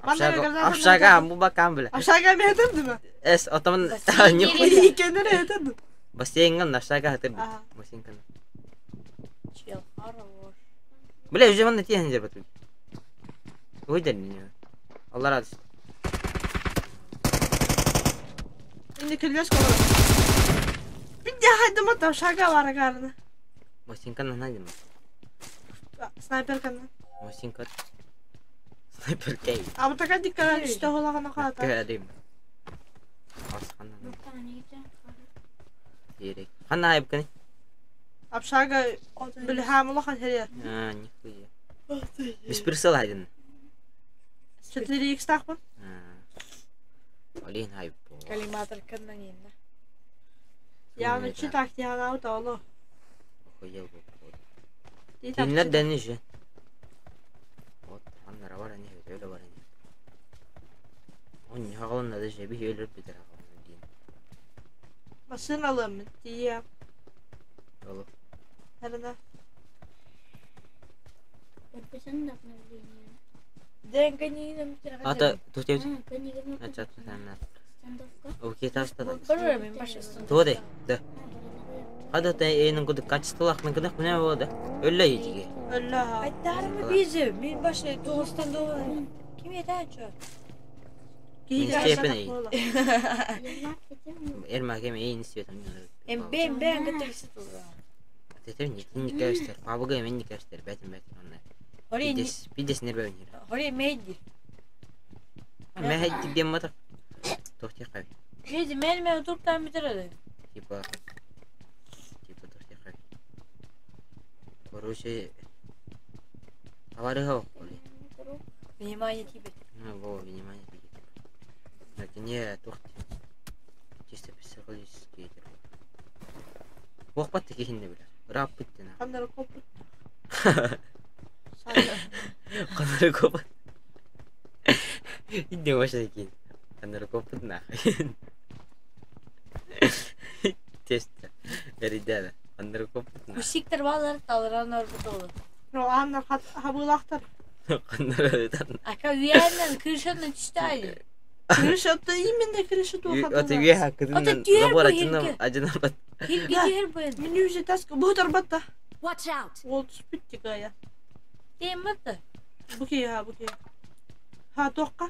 Апшага, апшага, бу бакам бля. Апшага мен хыдырдым. Эс, отаман Бассейн нихуя. Kendine хыдырдым. Бассейнган апшага хатыр. Ага. Бассейнган. Чел, хорош. Бля, уже вон тиһен жер батыл. Ой, да не. Алла разы. Şimdi külleş olur. Bir de hadi mı şaka var karnı. Бассейнган на дим. Sniper kanı. Бассейнган. Снайпер кей. Ama taka dikkat et işte holağına kadar. Кәрим. Асхана. Керек. Хана айып кene. Апшага bilham ulağın her yer. А, нихуя. Без прицела один. 4x takma. Олин хайп. Коллиматор канонина. Yani çi taktiği ana da oğlu. Охуел был, походу. Değil Кинилер дәни же. Вот, аннара бар әне, өйлө бар әне. Он хагалын да же би өйлөр битер хагалын дин. Basın alım diye. Олу. Herine. Подписан на обновление. Дэн канина. Ата тутеп. А, книга Ачат сана. Стандовка. Окей, таста да. Көрөр башы Тоде. Да. Хада та энин куды качестволах мен кыдык мене болду. Өллө ежиге. Öyle ha. Айтармы бизи? Мен башы тоғыздан доғы. Ким еді Мен степен Ермак Эрмак эми эйин степен. Эм бен бен гытырсы тура. Тетер не никәстер. Пабыга эми никәстер. Бәтин бәтин онна. Хори Пидес, пидес нербе өнер. хори мейди. Мен хәйтти дем мата. Тохти кай. Мейди мен мен туруп битирedi. Типа типа тохти кай. Короче, авария хау. Внимание тебе. Ну, во, внимание тебе. Так, не, тохти. Чисто психологический. Ох, пат таких не бля. Рап битти на. Kanları koput. Канары копут. Иди вообще такие. Канары копут нахуй. Чисто. Ребята, канары копут нахуй. Кусиктер балар талран орбутолу. No anlar habılaktar. Канары там. Ака уяннан крышаны түштü Крыша da именно крыша Ата туха. веха Ата кыдын түйер забор бу ажына хирге. ажына бат. Хирге түйер буен. Min yüzü tas bu tarbatta. Watch out! Ol bitti gaya. Темматы. Bu ki ha bu ki. Ha tokka.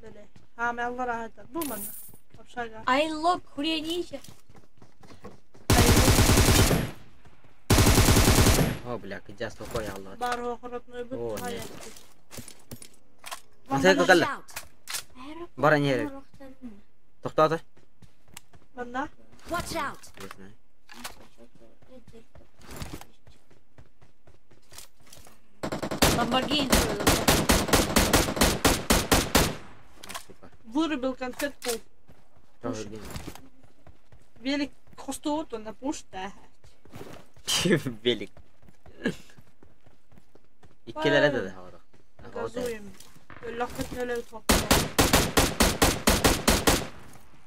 Böyle. Ha me Allah rahat. Bu man. Общага. Айлок хренища. О, бля, кыдьаас токой алла. Бар охоротной О, бут нет. хайа. Масайка Watch калла. out! Бара не Тоқтады. Манна. Watch out! Не знаю. Ламборгини. Сука. Вырубил конфетку. Тоже блин. Велик хостуот на пушта. Велик. Иккилere de havada. Газуем. Лохот нөлө топ.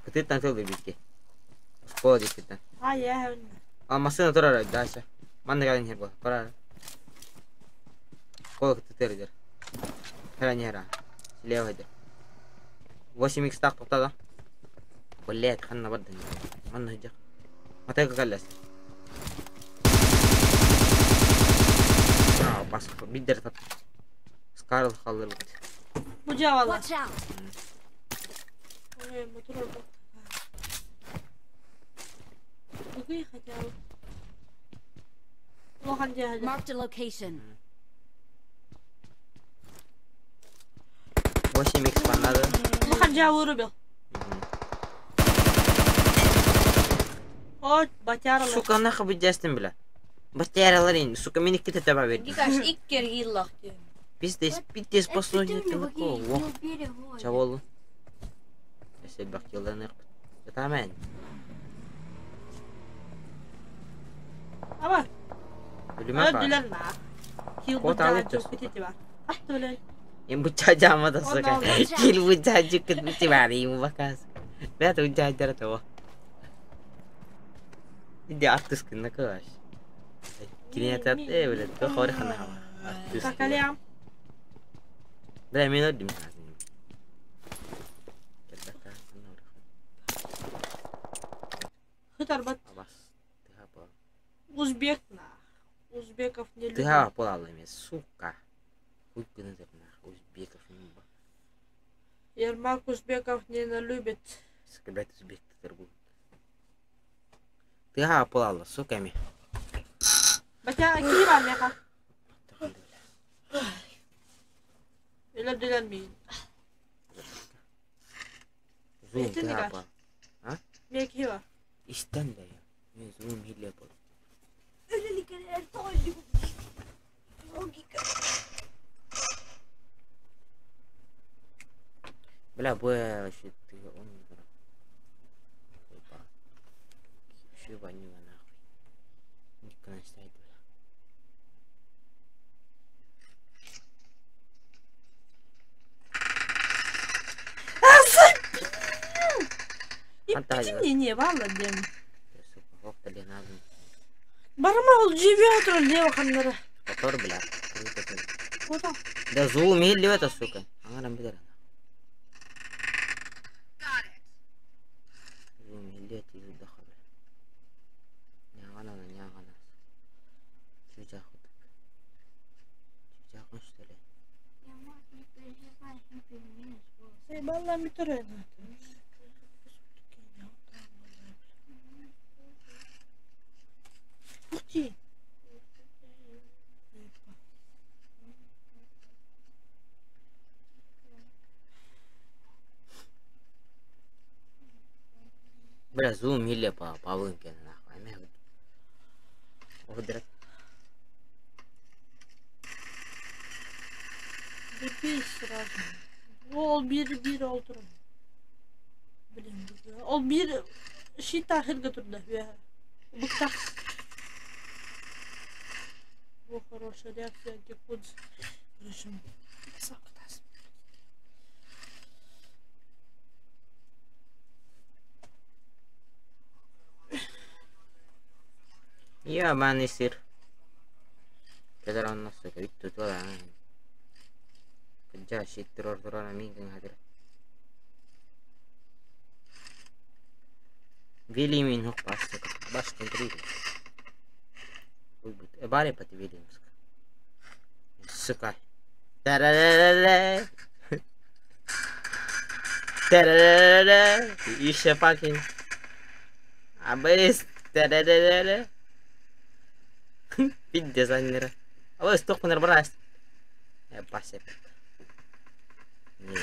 Кытыттан тылды битки. Школа диккиттен. А я. А машина турар дальше. Манна галин хер бу. Карар. Школа кытытыр дер. Хера не хера. Слева дер. 8x так тоқтады. Блять, ханна бардын. Манна хиджак. Матайка каллас. А, бас биддер тап. Скарл халыр бут. Бу жавала. Watch out! Ой, мотор бут. Бүгүн хотя бы. Лохан жаһа. Marked a location. 8x баннады. Лохан жаһа вырубил. О, батяралар. Сука, нахуй биддестин бля. Батяралар ин, сука, мени ките таба берди. Дикаш иккер гиллах диyor. Пиздец, пиздец, послушай, ты такого. Чаволу. Эсэл бак yıldan Таман. Аба, Үлүмө бар. öldüler на. Кил Кот бу алып жаһа сука. кетти бар. Атты өлө. Им буча жама да сука. Watch out. Кил буча жукут бити бар им бакас. Бәт буча жара то. Иди артыс кынна каш. Кине тат э биле то хори хана хава. Артыс. Какалям. Бля мен өдүм. Хытар бат. Абас. Тыха Узбек на. Узбеков не любят. Тыха пола емес, сука. Хуй кына деп нах, узбеков не ба. Ермак узбеков не любит. Сука, блядь, узбек торгует. Тыха пола, сука ми. Батя кива меха. Өлөдүлөр мин. Зум Эстен тыха дигаш. пола. Ме кива. Истен да я. Мен зум хиле пола. Бля, бу вообще ты он не брал. Опа. Еще вонюга нахуй. Никогда стоит, бля. Анталия. Не не валла дем. Сука, хоп, ли надо. Барма ол живет лево ханнара. Котор, бля. Круто ты. Куда? Да зум хиле это, сука. Аңарам бидер. Зум хиле ти даха, бля. Нягана на нягана. Чужа худ. Чужа худ, что ли? Балла ми турена. Ух ты. Бля, зум хиле по павынке нахуй. Аме. Одрак. Бепей сразу. Ол бир бир олтурум. Блин, ол бир щита хирге турда. Букта. О, хорошая реакция, декуд. Решим. Сактас. Я мани сир. Кедер онно сука, үттү тула. Кыджа щит турар турар мин кын хадыр. Вили мин хук пас сука. Баш контри. Уй бут. Э баре пати вили сука. Сука. Тарарарара. Та-да-да-да. Еще fucking. Абыс. Та-да-да-да-да. Пиздец, аннера. Абыс, тохпунар барас. Басып. Нет.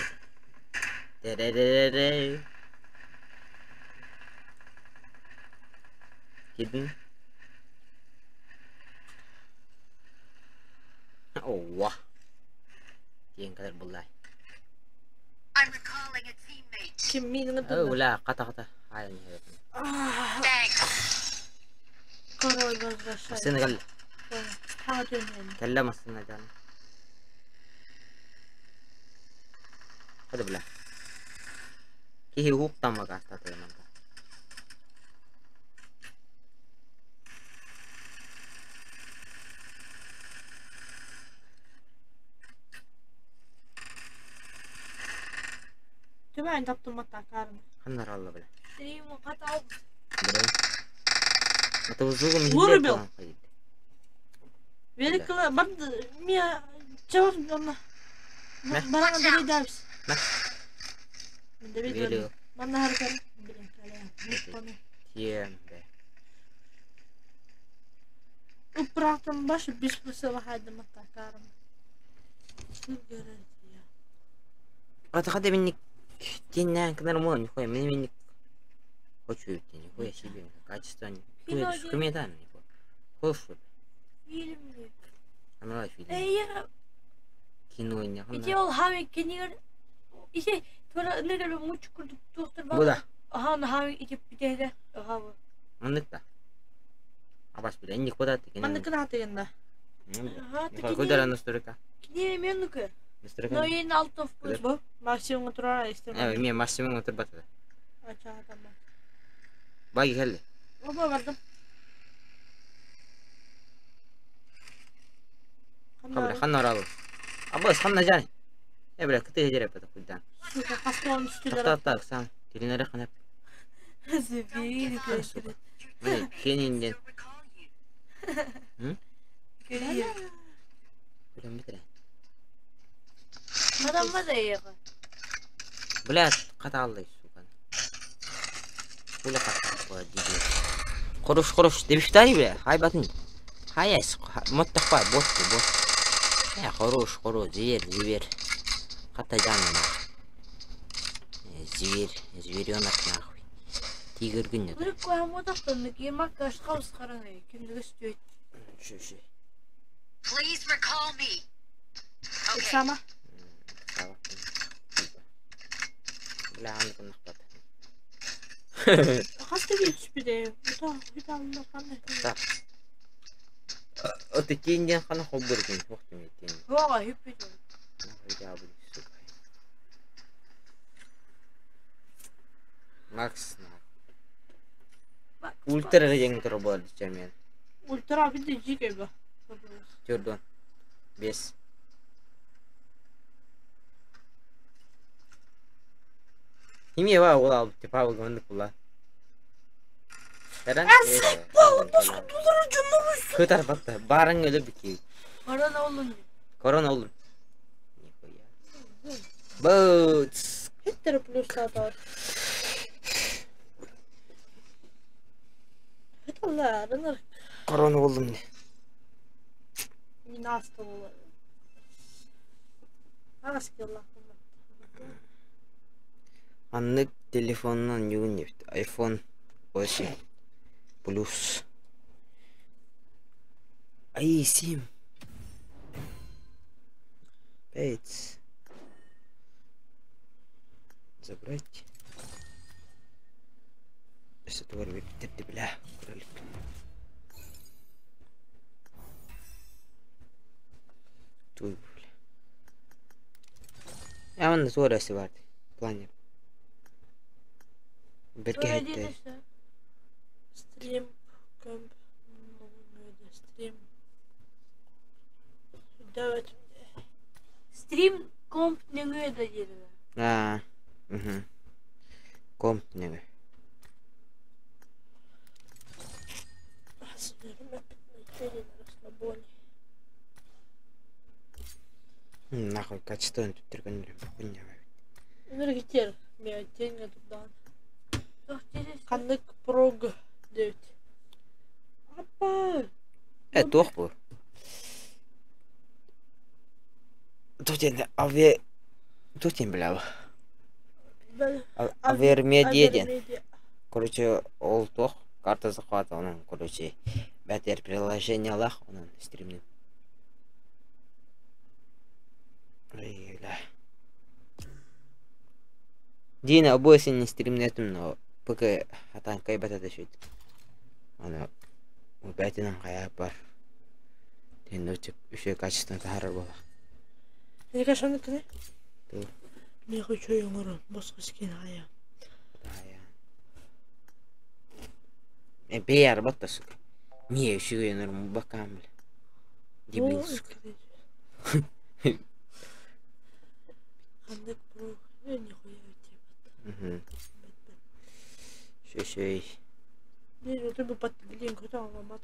Та-да-да-да-да. Кидин. Ова. Диэн кэлэр буллай. Ким миигин Оо, ыппыта? ула, хата-хата. Хаайан иһэбин. Король возвращается. Массыына кэллэ. Хаҥа түөннээн. Кэллэ массыына дьаан. Хата бля. Киһи уһуктаммак аастаата манта. Түмэн таптыммат акаарым. Ханна аралла бля. Стрим хата Бля. Атыбызугум Вырубил. Великого барды мия чавар онна. Мэ? Баран давидавс. Мэ? Давид. Велик. Манна харкар. Блин, каля. Тиэм бе. Упрахтан баш бис пусела хайдам атакарым. Ата хата минник теннään кынар мон нихуя мен минник хочу ты нихуя себе качество Кино нихуя де- скуметан нихуя. Хошу. фильм. Анала фильм. Эй, Кино не ити ол хами кенигер ити тура нигер муч курдук тухтар бар. Буда. Аха, хами ити питеге. Аха. Маннык Абас бля, не куда ты Манна кына тегенда. Аха, Куда настройка? Кини менуке. Настройка. Но ин алтов Куда? Бу максимум тура истем. Э, мен максимум отырбаты. Ача там. Баги келди. Оба бардым. Кабра, ханна оралы. Абас, ханна жан. Э, бля, кыты жереп это кудан. Сука, кастон үстүлөр. Такта так сам. Тилинере ханап. Зибир. Сука. Міне, кенинен. Билем битре. Адам ба да ега. Бля, ката алды, сука. Бля, ката диги. Хорош, хорош. Дебиштари, бля. Хай батын. Хай эс. Моттақпа, бот, бот. Э, хорош, хорош. Зверь, зверь. Ката жан нахуй. Зверь, зверенок нахуй. Тигр күн. Үрүк коям отактан кемак кашкабыз караңы. Кимдиге сүт. Шү, шү. Please recall me. Okay. Сама. Бля, аны нахпат. Хаста geçпиде. Бута, биталла кандай. Так. Оты тенден хана хоббыр күн. Вахты мен тен. Хога хиппи. Нахуй я буду, сука. Макс, нахуй. Ультра деген тур болады мен. Ультра бит жиге ба. Төрдөн. Бес. Химия ба ол алып типа ол мындык була. Таран. Көтөр батта. Барың өлө бики. Корона олун. Корона олун. Нихуя. Бутс. Хеттер плюс сатар. Хетталла, рыныр Корона болдум. минаста болар. Аскелла. Аннык телефоннан югун нефт. iPhone 8 плюс. Ай, 7. 5. Забрать. Сотвор бля, кролик. Туй, бля. Я вон суора бар. Плане. Берке хетте. Стрим комп стрим. Давайте. Стрим комп нөңүө да деді. А. Угу. Комп неме. Нахуй качество түттүргөн хуйня. Энергетер. Миотенге турдаҕын. Ханнык прог диэбит. Аппа! Туох бу? Туох диэн авиа туох диэн билэбин? Авермедиа диэн. Короче, ол туох карта захвата онон короче бэтэр приложениелаах онон стримним. Ой, бля. Дина обои син стримнетим, но пока хатан кайбата да шүт. Аны бэтинен хайа бар. Тен үчүгэй качественно таһаарар буолла. Эгэ шаны кини? Миэхэ үчүгэй оҥорон босхо скин хайа. Бэйэ арбат да сука. Не үчүгэй оҥорон бакаам бля. Дебил сука. Ханнык про нихуя типа. Шөшөй. Не, ты бы под блин, куда он матом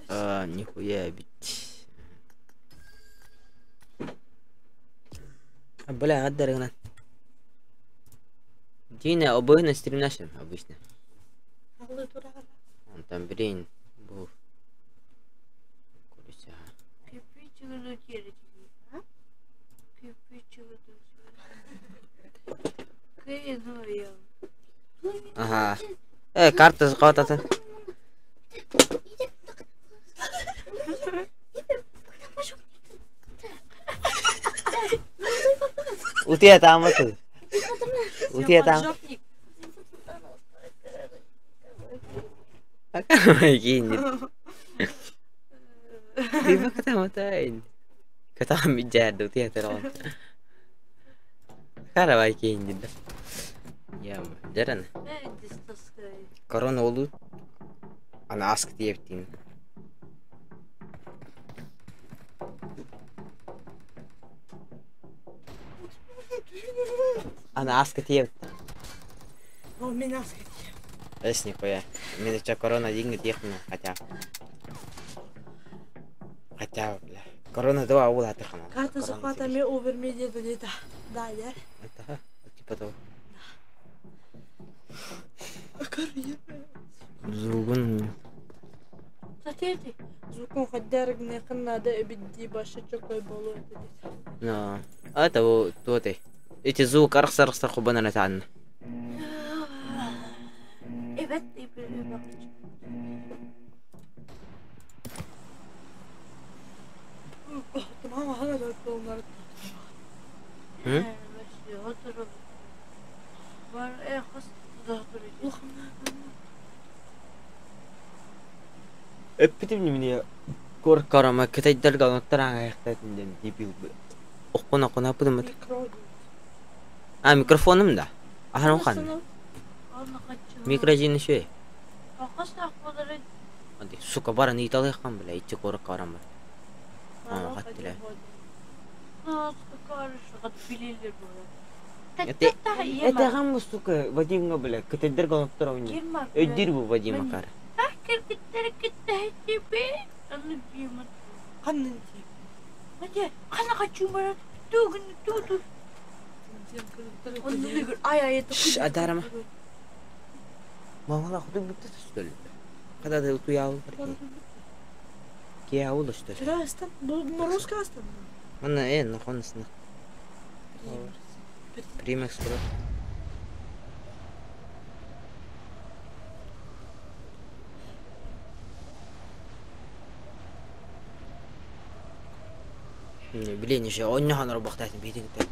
А, нихуя бить. А, бля, отдаргна. Дина, обоих стримнашим обычно. Он там, блин, был. Курица. Ага. Карта захватата. Утия там вот. Утия там. Di ba katamatain? Katamidjado, tiyatarон. Каравай кейин Я жаран. Корона олу. Ана аск диэптин. Ана аск диэп. О, меня аск Эс нихуя. Меня чё корона деньги техно, хотя. Хотя, бля. Корона 2 аула атыхана. Карта захвата ми овермедиа да Да, я. Это, типа того. Звугун. Звукун хаддаргны ханнада эбидди башы чокой болу Но, это вот то Эти звук архсар хубана натан. Evet, Hı? Эппитим мне кор карама кытайдарга оттаран аяктатын ден дебил оккуна куна пудумат. А микрофоным да. Ахан хан. Микрожин шөй. Сука баран италый хан бля ичи кор карама. А хаттыла. Это гам сука Вадимга бля кытайдарга оттаран. Өддир бу Вадима кар. Адарама. Мамала худу бутта что ли? Когда ты туял? Кия улы что ли? Морозка астан. Ана нахонсна. Примекс про. Блин, еще он не ханар бахтать битин так.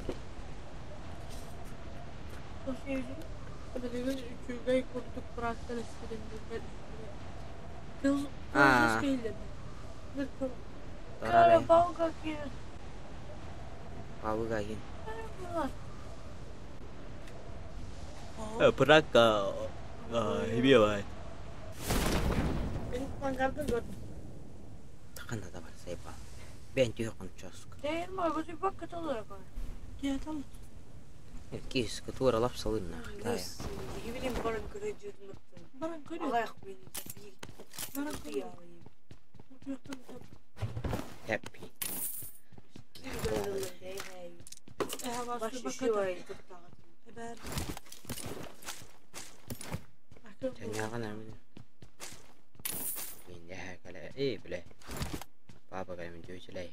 А. Пауга кин. Прака. Хибиавай. Таканда да бар сайпа. Бен түйөкөн чоск. Кис кутура лап салынна. Happy. Ээ, бля. Папа кэлэмин дьүөчэлэй.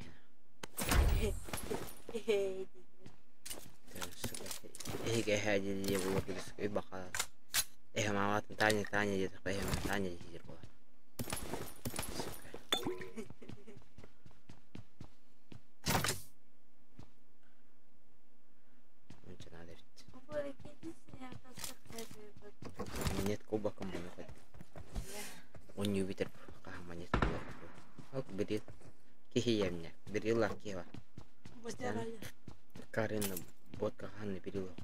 Эһиги эһээ диye буолар үй баха. Эһэ мааматын Таня Таня диэтэхпэ эһэм Таня диир буолар. Сука. Онча надо эбит. Монет кубаком маны хоть. Онньуу бүтэр хаһан монет кубак. Ок бирил. Киһи емне. Бирилла киһи бар. Карина ботка ханны бирилла.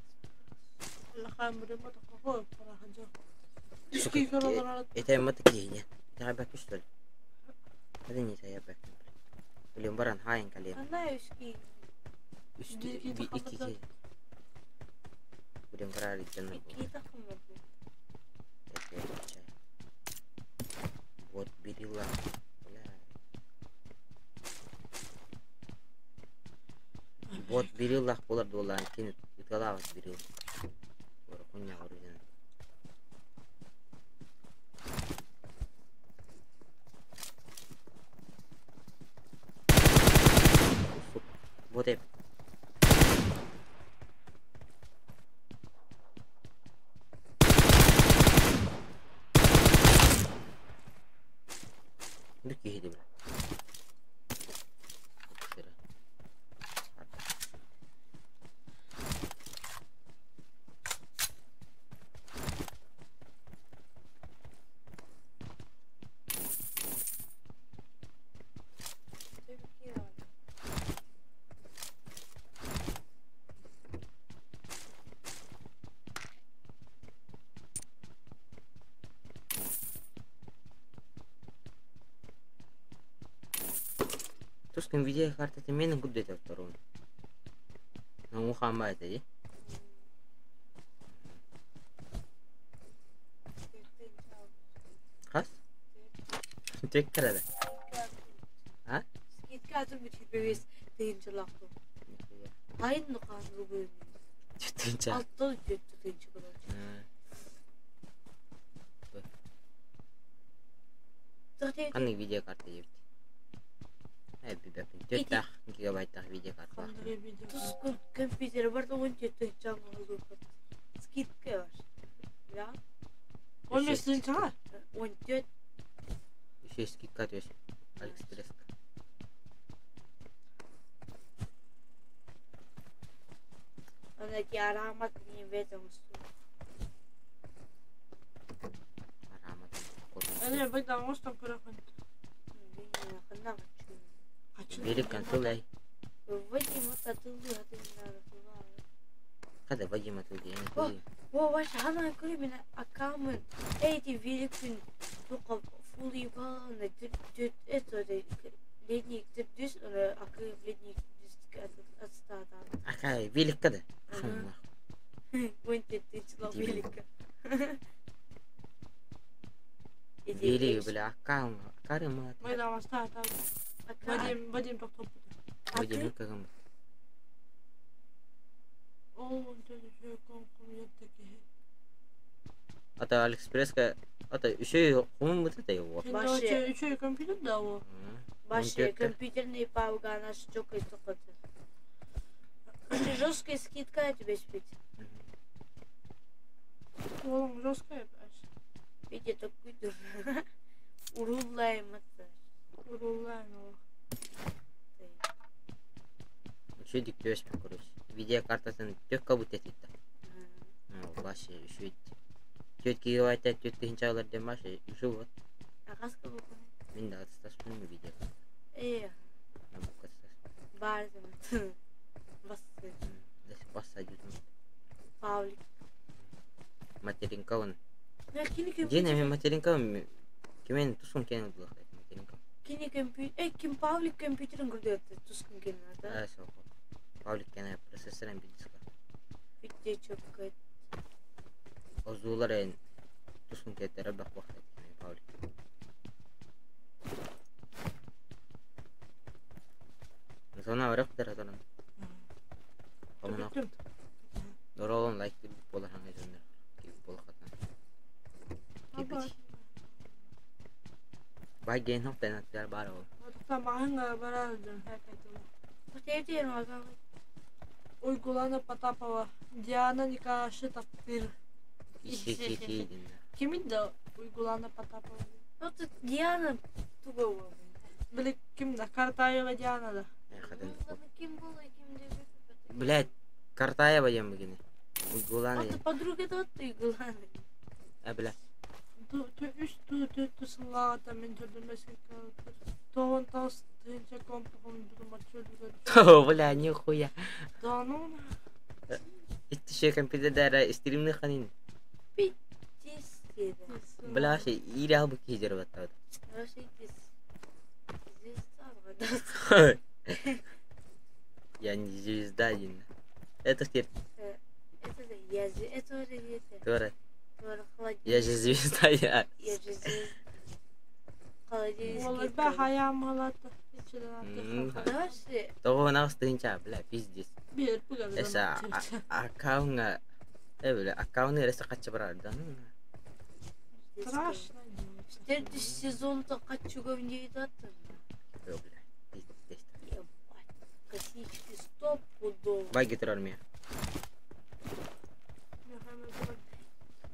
Сука, это маты киһине. Таба күстөл. Hadi не тая бак. Билен баран хайын калем. Үстү би икки ки. Билен барар итен. Вот бирилла. Бля. Вот бириллах болар долан кин ыталабат бирилл. Ора куня оруден. Вот это. Бүк киһи бля. Тускин видеокартата менин гуддет втором. Ну хама это ди. Хас? Тек карада. А? Тынча. Ханнык видеокарта ебит. Э, бибепин. Төрт гигабайттах видеокарта. Компьютер бар да 17 жаңы скидка бар. Да? 15 чаға? 14. Еще скидка төс. Алиэкспресс. Ана ки арамат не в этом Арамат. Әне байда оңостан көрөкөн. Бери консоль. Kada Вадим атылды, я О, ваш ана көрө мен акамын. Эти великпин тоқа фули баланы дүт это ледник дүс акы ледник дүс отстада. Ака велик када. Вон ты число велика. Велик бля акам, акарым. Байда баста та. Вадим, Вадим токтоп. Вадим кагам. Ата Алиэкспресска ата еще хумун бут это его. Еще компьютер да его. Баше компьютерный пауга наш чокой тоқыты. Жесткая скидка тебе спит. Oğlum жесткая баш. Видите, такой дур. Уруллайм это. Уруллайм ол. Еще диктөс короче. Видеокартасын тök кабут етті. Башы еще 4 гигабайт 4 тыһынчалар дем башы еще вот. Ағаска букun. Мен де атысташпын видео. Э. Бар zaman. Бас. Бас садит. Павлик. Материнка он. Дина мен материнка кемен тускун кен булак материнка. Кини компьютер, э ким Павлик компьютерин көрдө тускун кен ата. А, со. Павлик кен процессорын бидиска. Битте чөккөт. Озуулар эн тускун кеттере бак бак Павлик. Сона барах дара торон. Омонох. Бүттүм. Доролон лайк кирбит буолар хаҥа дьоннор. Кирбит буолахатан. Кирбит. Бай ген хоп тенаттар бар ол. Тамағың барар дьон. Уйгулана Потапова, Диана Никаши таптыр. Иши дин. Кимин да Уйгулана Потапова? Вот Диана тугова. Били ким да? Картаева Диана да. Ким була, ким де. Блять, Картаева диэн бүгүнү. Уйгулана Вот диэн. подруга да Уйгулана. Э, бля. Үс ту ту ту сыллаата мен төрдүмөс тоон таас тыынча компахым бутумаччы. О, бля, нихуя. Да ну. Итти компьютер стримны ханин. Пиздец. Бля, вообще, ири албы кижер баттады. Вообще звезда. Я не звезда, дин. Это теперь Это я же это уже это. Тора. Холодильник. Я же звезда, я. Я же звезда. Холодильник. Олар хаям халата. Ичиден Вообще. Того нас тынча, бля, пиздец. Бир пугар. Эса аккаунга э бля, аккаунт эресе кача барар да. Страшно. Следующий сезон-то хочу не даты. Бля, пиздец. Ебать. Косички стоп пудов. Бай гитар армия.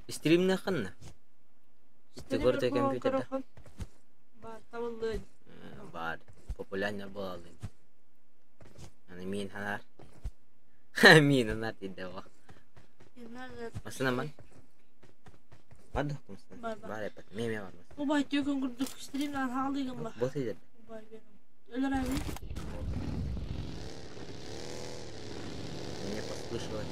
Стримны ханна. Исти компьютерда. Бар, табылды. Бар, популярный буолалын. Аны мин ханар. Мин ханар диде о. Масына ман. Бар да масына. Бар, бар. Бар эпет. Меме бар масына. Убай түйкөн күрдүк стримнан хаалыгым ба. Бот иде. Убай берем. Өлөр аби. Мне послышалось.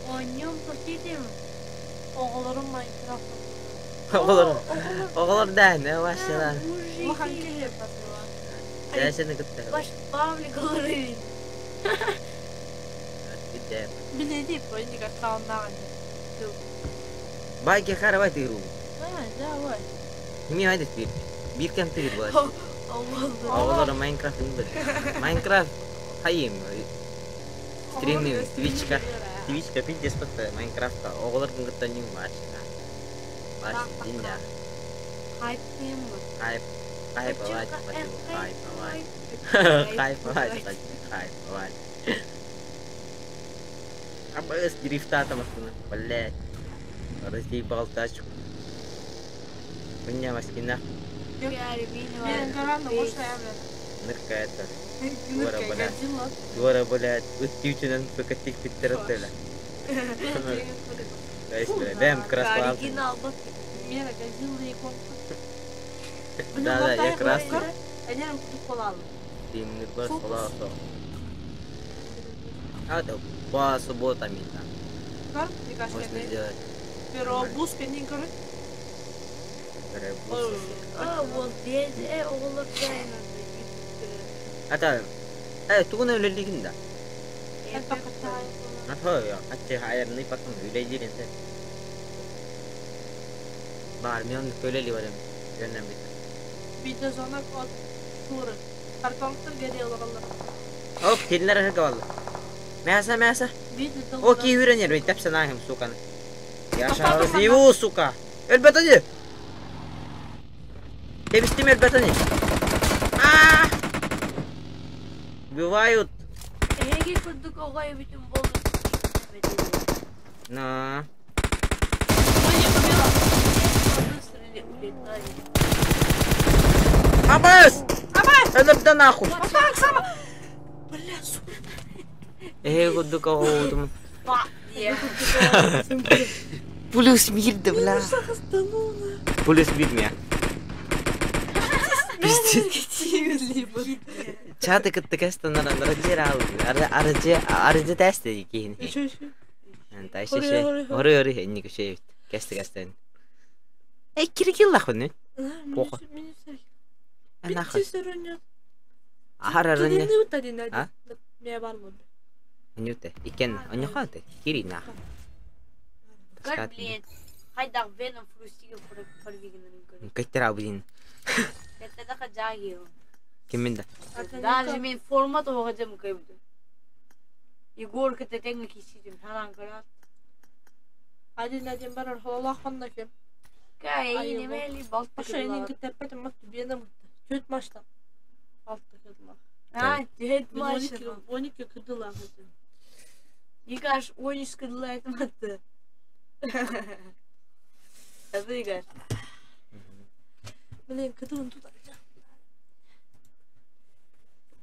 О нем простите. Оголорум Майнкрафт. Оголор. Оголор да, не ваша. Улахан кеһи батыла. Я сени кытта. Ваш Павлик говорит. Иде. Биледи по инди аккаунтнаган. Байке харабай тыгру. А, да, вай. Ми haydi bir. Bir кем тыгыр бар. Оголор. Оголор Майнкрафт бил. Майнкрафт хайым. Стримни Твичка. Твичка пиздец патта Майнкрафтка. Оголор кытта ню ваша. Ваш динда. Хайп тема. Хайп. Хайповать, хайповать. Хайповать, хайповать. АБС дрифта там машина. Блять. Разъебал тачку. Хуйня маскина. Мен гаранды можно я Нырка это. Гора, Нырка бля. Годзилла. Гора, блядь. Үттүүчүнөн сука тик питтереттеле. Бля, бэм красный. Оригинал был. Мера Годзилла и Конг. Да, да, я красный. Энерм кутуп колалы. Тимни бар сола со. А это по субботам там. Кар, Можно сделать. Pero busca нин көрөт. Перебус. А, вот здесь, оголор Это тугун өлелигин да. Это катай. Ата ачы хайырны потом үлелирин сен. Бар, мен көлели барым. Жөннөн бит. Видео зона от туры. Картонтыр геде олоролор. Оп, тилнер арга валла. Мясо, мясо. Видео Окей, үйренер, бит тапса нахим, суканы. Я шарыз его, сука. Өлбөтөни. Тебистим өлбөтөни. А! Убивают. Эге курдук огой бүтүн болду. На. Выстрелили, улетали. Абас! Абас! Өлөп нахуй. Так сама. Бля, сука. Э, курдук оҕудум. Я. Плюс мир да, бля. Плюс мир мя. Пиздец. Чаты кытты кәстен арыжы арыжы арыжы тәсті кейін. Anta şey. Оры оры энни көшө кәсті кәстен. Э, киргил лахын. Плохо. Нахуй. Ахар арыны. А? Мен бар болды. Нюте. Икен, оньохате. Кири нах. Как, блин. Хайдах Веном фрустига парвигин. Кайтера блин. Это Дагил. Киммин да? Даже мен формат оҕадым кыйбыт. Егор кытта тэҥҥэ киирситим санаан көрөөт. Один-один барар хололоох хонно ким? Кай, Айылы. немели балта Аша энин кыдылаҕа. кытта мат биэнэ мытта. Төрт машта. Алта кыдылаах. А, төрт Мен машина. 12 кыдылаах этим. Игаш 13 кыдылаайтым атты. Это Игаш. Блин, кыдылын тутаржа.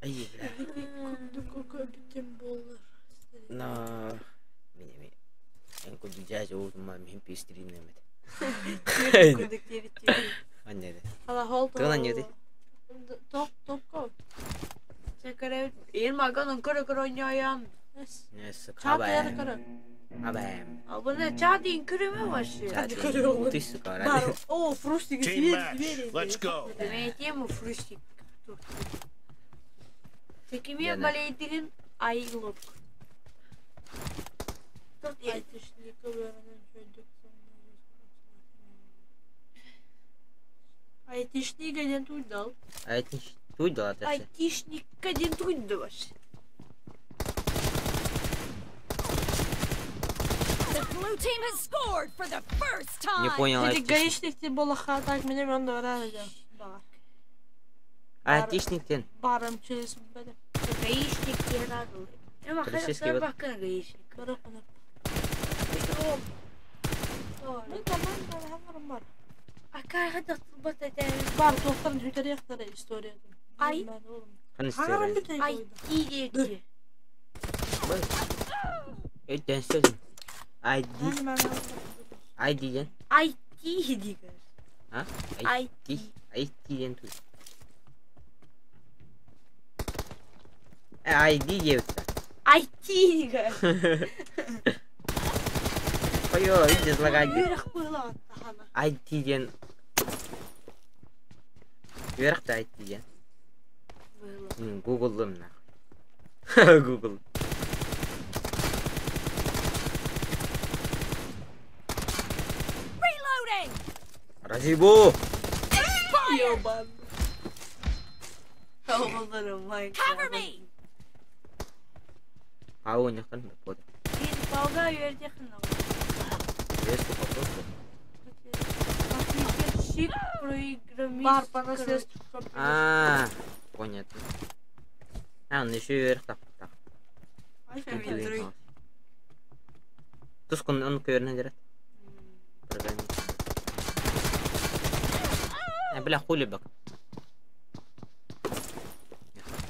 Ай, бля. Курдук бүтүн боллар. На. Мин эми. Эн курдук жаажа уутума мин пистирин эмет. Курдук диэбит Анне. Ала хол Тылан ньыды. Топ топко. Чакара эн маган көрө көрө ойноян. Эс. Нес Чат яр кабам. көрө. Абам. Абына чадин көрөмө вообще. Утуйсу Бар. кара. О, фрустик Team свер match. свер. Let's go. Мен тему фрустик. Текиме Яна. балейдигин айлык. Тут Айтишника вернен чөйдүк. Айтишника ден туйдал. Айтиш туйдала тасы. Айтишникка ден туйду вообще. The blue team has scored for the first time. Не понял Эти айтишник. гаишник ти болаха так мене мен дора. Айтишниктен. Барым через беде. Гаишник диэн аадыл. Эма Полицейский хайдах вот. баккана гаишник. Баракына. Мен тамам бар хамарым бар. Ака хайдах тылбат этэ. Бар тоқтан хүтер яқтары история. Ай. Хан Хаңарым история. бүтей Ай қойды. диэти. Өйден сөзүм. ID ID ден. Ай дигер. А? Ай. ID ID ден туй. ID диэбит. Ай дигер. Қойо, иди злагади. Үйрек қойла аттахана. ID ден. Үөрэх да ID ден. Мен Google-лым нахуй. Google. Reloading. Разибу! Ёбан. Cover me. Ау, не хан бода. Палга үөрдехин. Если попросту. Компьютерщик, программист. Бар по наследству. А, понятно. А, он еще вверх так. Так. Ай, Тускун он көрүнө дерет. Программист. А, бля, хули бак.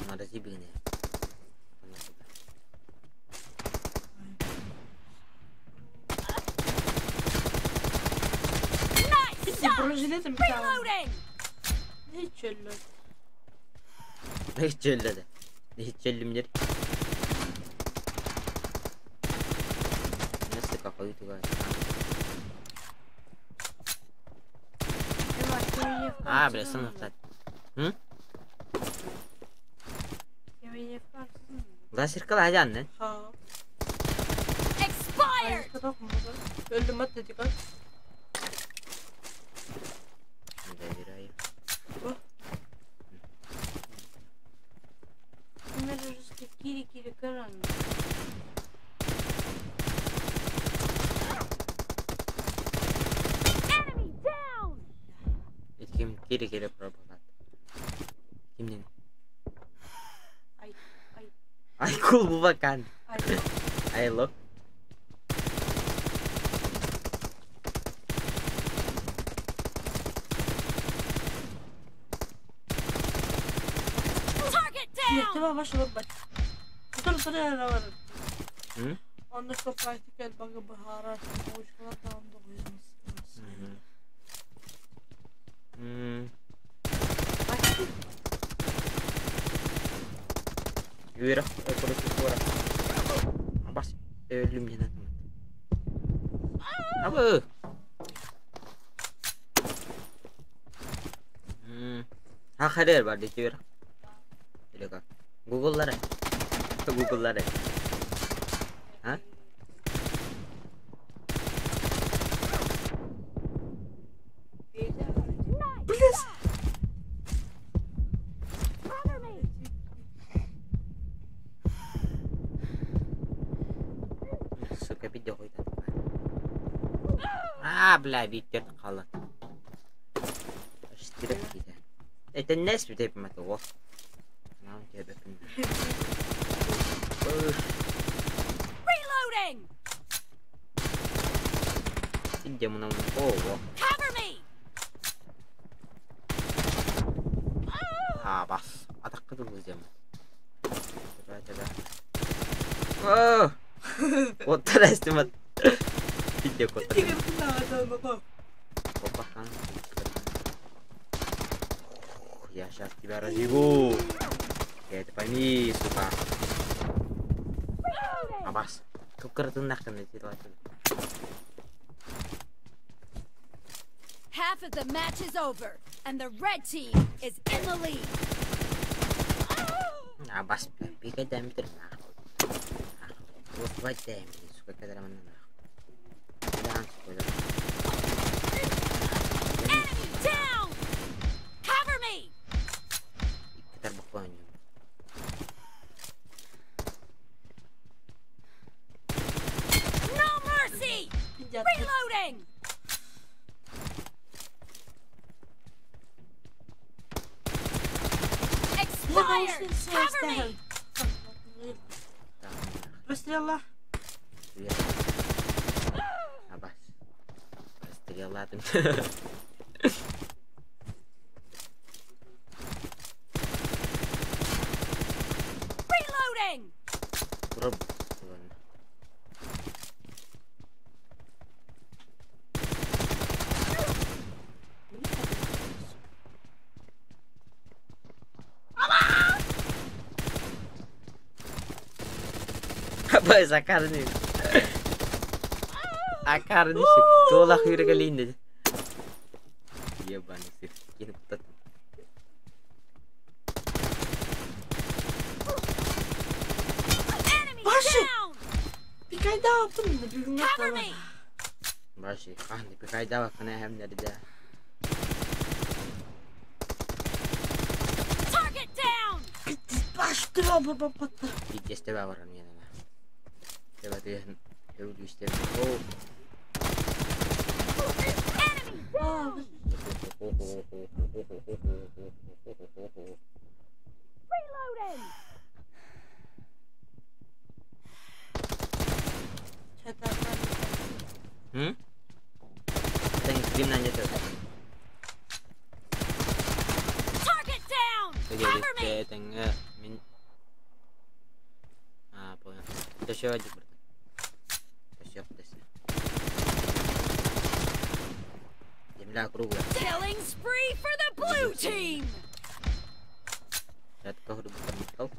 Надо зибгне. Nice shot. Бронежилетім бітті. Reloading. Не чөллі. Не чөллөдө. Не чөллүмдер. Nasıl kafayı tugay. А, бля, сынып Ласиркал ажан Ха. Expired. Өлдім ат дедік ат. Доверяю. Кири-кири көрөн. Enemy down. Ким кири кири пробовать. Кимнен? Ай, ай. Айкул бубакан. Ай. Айлок. Target down. Ертеме баш олар бат. Тұр тұр яра бар. М? Онда что практика бага бахара, научкалар там догуймыз. М. Үөрэх прокуратура. Бас өлүм жана. Абы. М. Ха харер бар дечи үөрэх. Илека. Google-лары. Google-лары. А? бля, биир хаалла. Штирек киирэ. Этэннэс бүтэйбим ата уол. Наам диэбэппин. Reloading! Сидде мунам. О, Cover me! А, бас. Атакка дылы дем. Тэбэ, тэбэ. О! Оттар эстимат. Сидде коттар. Опа, хан. Я сейчас тебя разъебу. Это пойми, сука. Абас. Кып-кырытын нахрен эти. Half of the match is over, and the red team is in the lead. Абас, пикай дәмитер нахуй. Вот дәмитер, сука, когда мы нахуй. Да, сука. Enemy down! Cover me! Икки буквально. No mercy! Reloading! Expired! Cover me! Выстрела. Абас. Простреладым. Reloading! Урап. Абас, акарны. Акарны. Туола хүйрәгәлинде. Ебаный сыр. Киніп тат. Enemy Баши! down! Пикайда апын бүгүн Cover me! Баши, ханды пикайда кана хәмнәрдә. Target down! Баш тыра бапатта. Видесте баран янына. Тебе дигән хәүлүстә. О. Enemy down! Reloading! Хм? Тәң стримнан җитә. Target down! Cover me! Тәң мин А, понял. Это еще один братан. Еще подожди. Земля круглая. Killing spree for the blue team! Я такой грубо там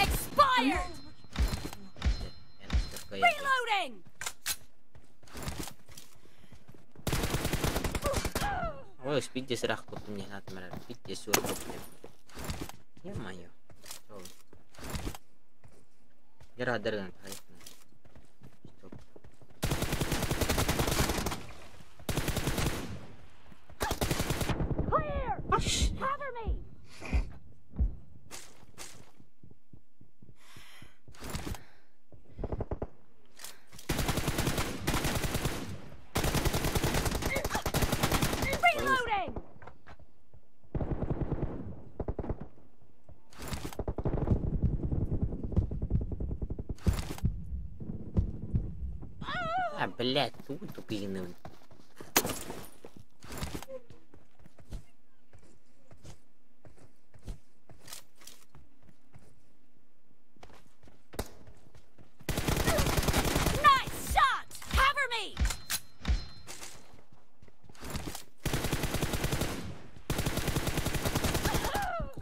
Expired! Reloading! Ой, спидде сырақ көптім не надо мәрі. Спидде суыр көптім. Ё-моё. Яра дәрген Стоп. Clear! Cover me! Reloading! А, блядь, тут тупиный. Nice shot! Cover me!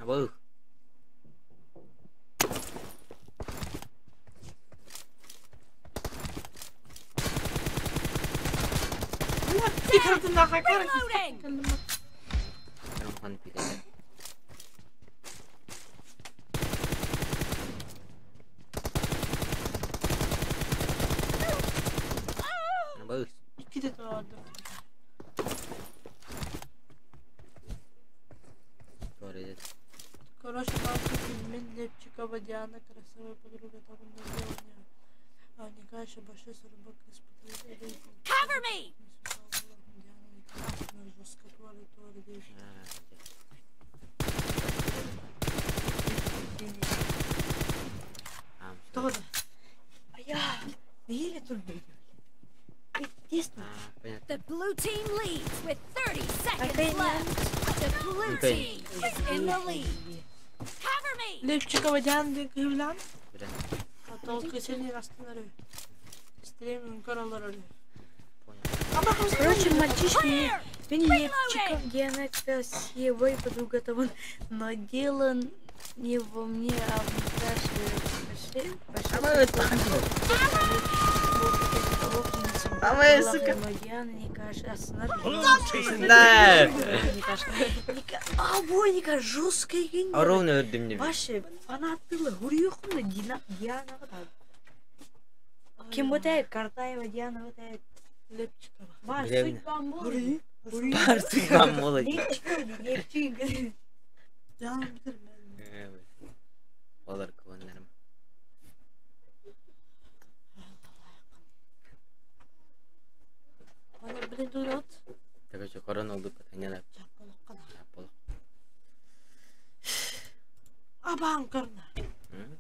Абы. Reloading! Ромхан пикает. Абы. İki de doğdu. Говорит. Короче, мальчик Лепчикова Диана, красивая подруга, там Cover me! Тоҕо Айаа, нэһиилэ турбут. Тесно. The blue team leads with 30 seconds left. The blue team is in the lead. Cover me! Лепчикова Диана диэн кыһыылаан Билэн. Ол кысыны астынар үһү. Стрим үҥкөр олорор үһү. Понял. Короче, мальчишки, Clear! Мин Лепчиков Диана красивой подруга того, но дело не во мне, а в Наташе. Давай, сука. Но Диана не кажется, Да. А, Боника, жесткая гения. Ровно өлдүм деп. Ваши фанаты хуриюхна Дина Диана. Ким вот это? Картаева Диана вот это. Лепчикова. Бар, Билемин. суть вам болды. Бар судьбам молодец. Лепчиков, Лепчик. Диана билэр мен. Олар кыланнарым. Аны билин дуурат. Короче, корона oldu патаняна. Жапполоккана. Жапполок. Абаан көрнө. М?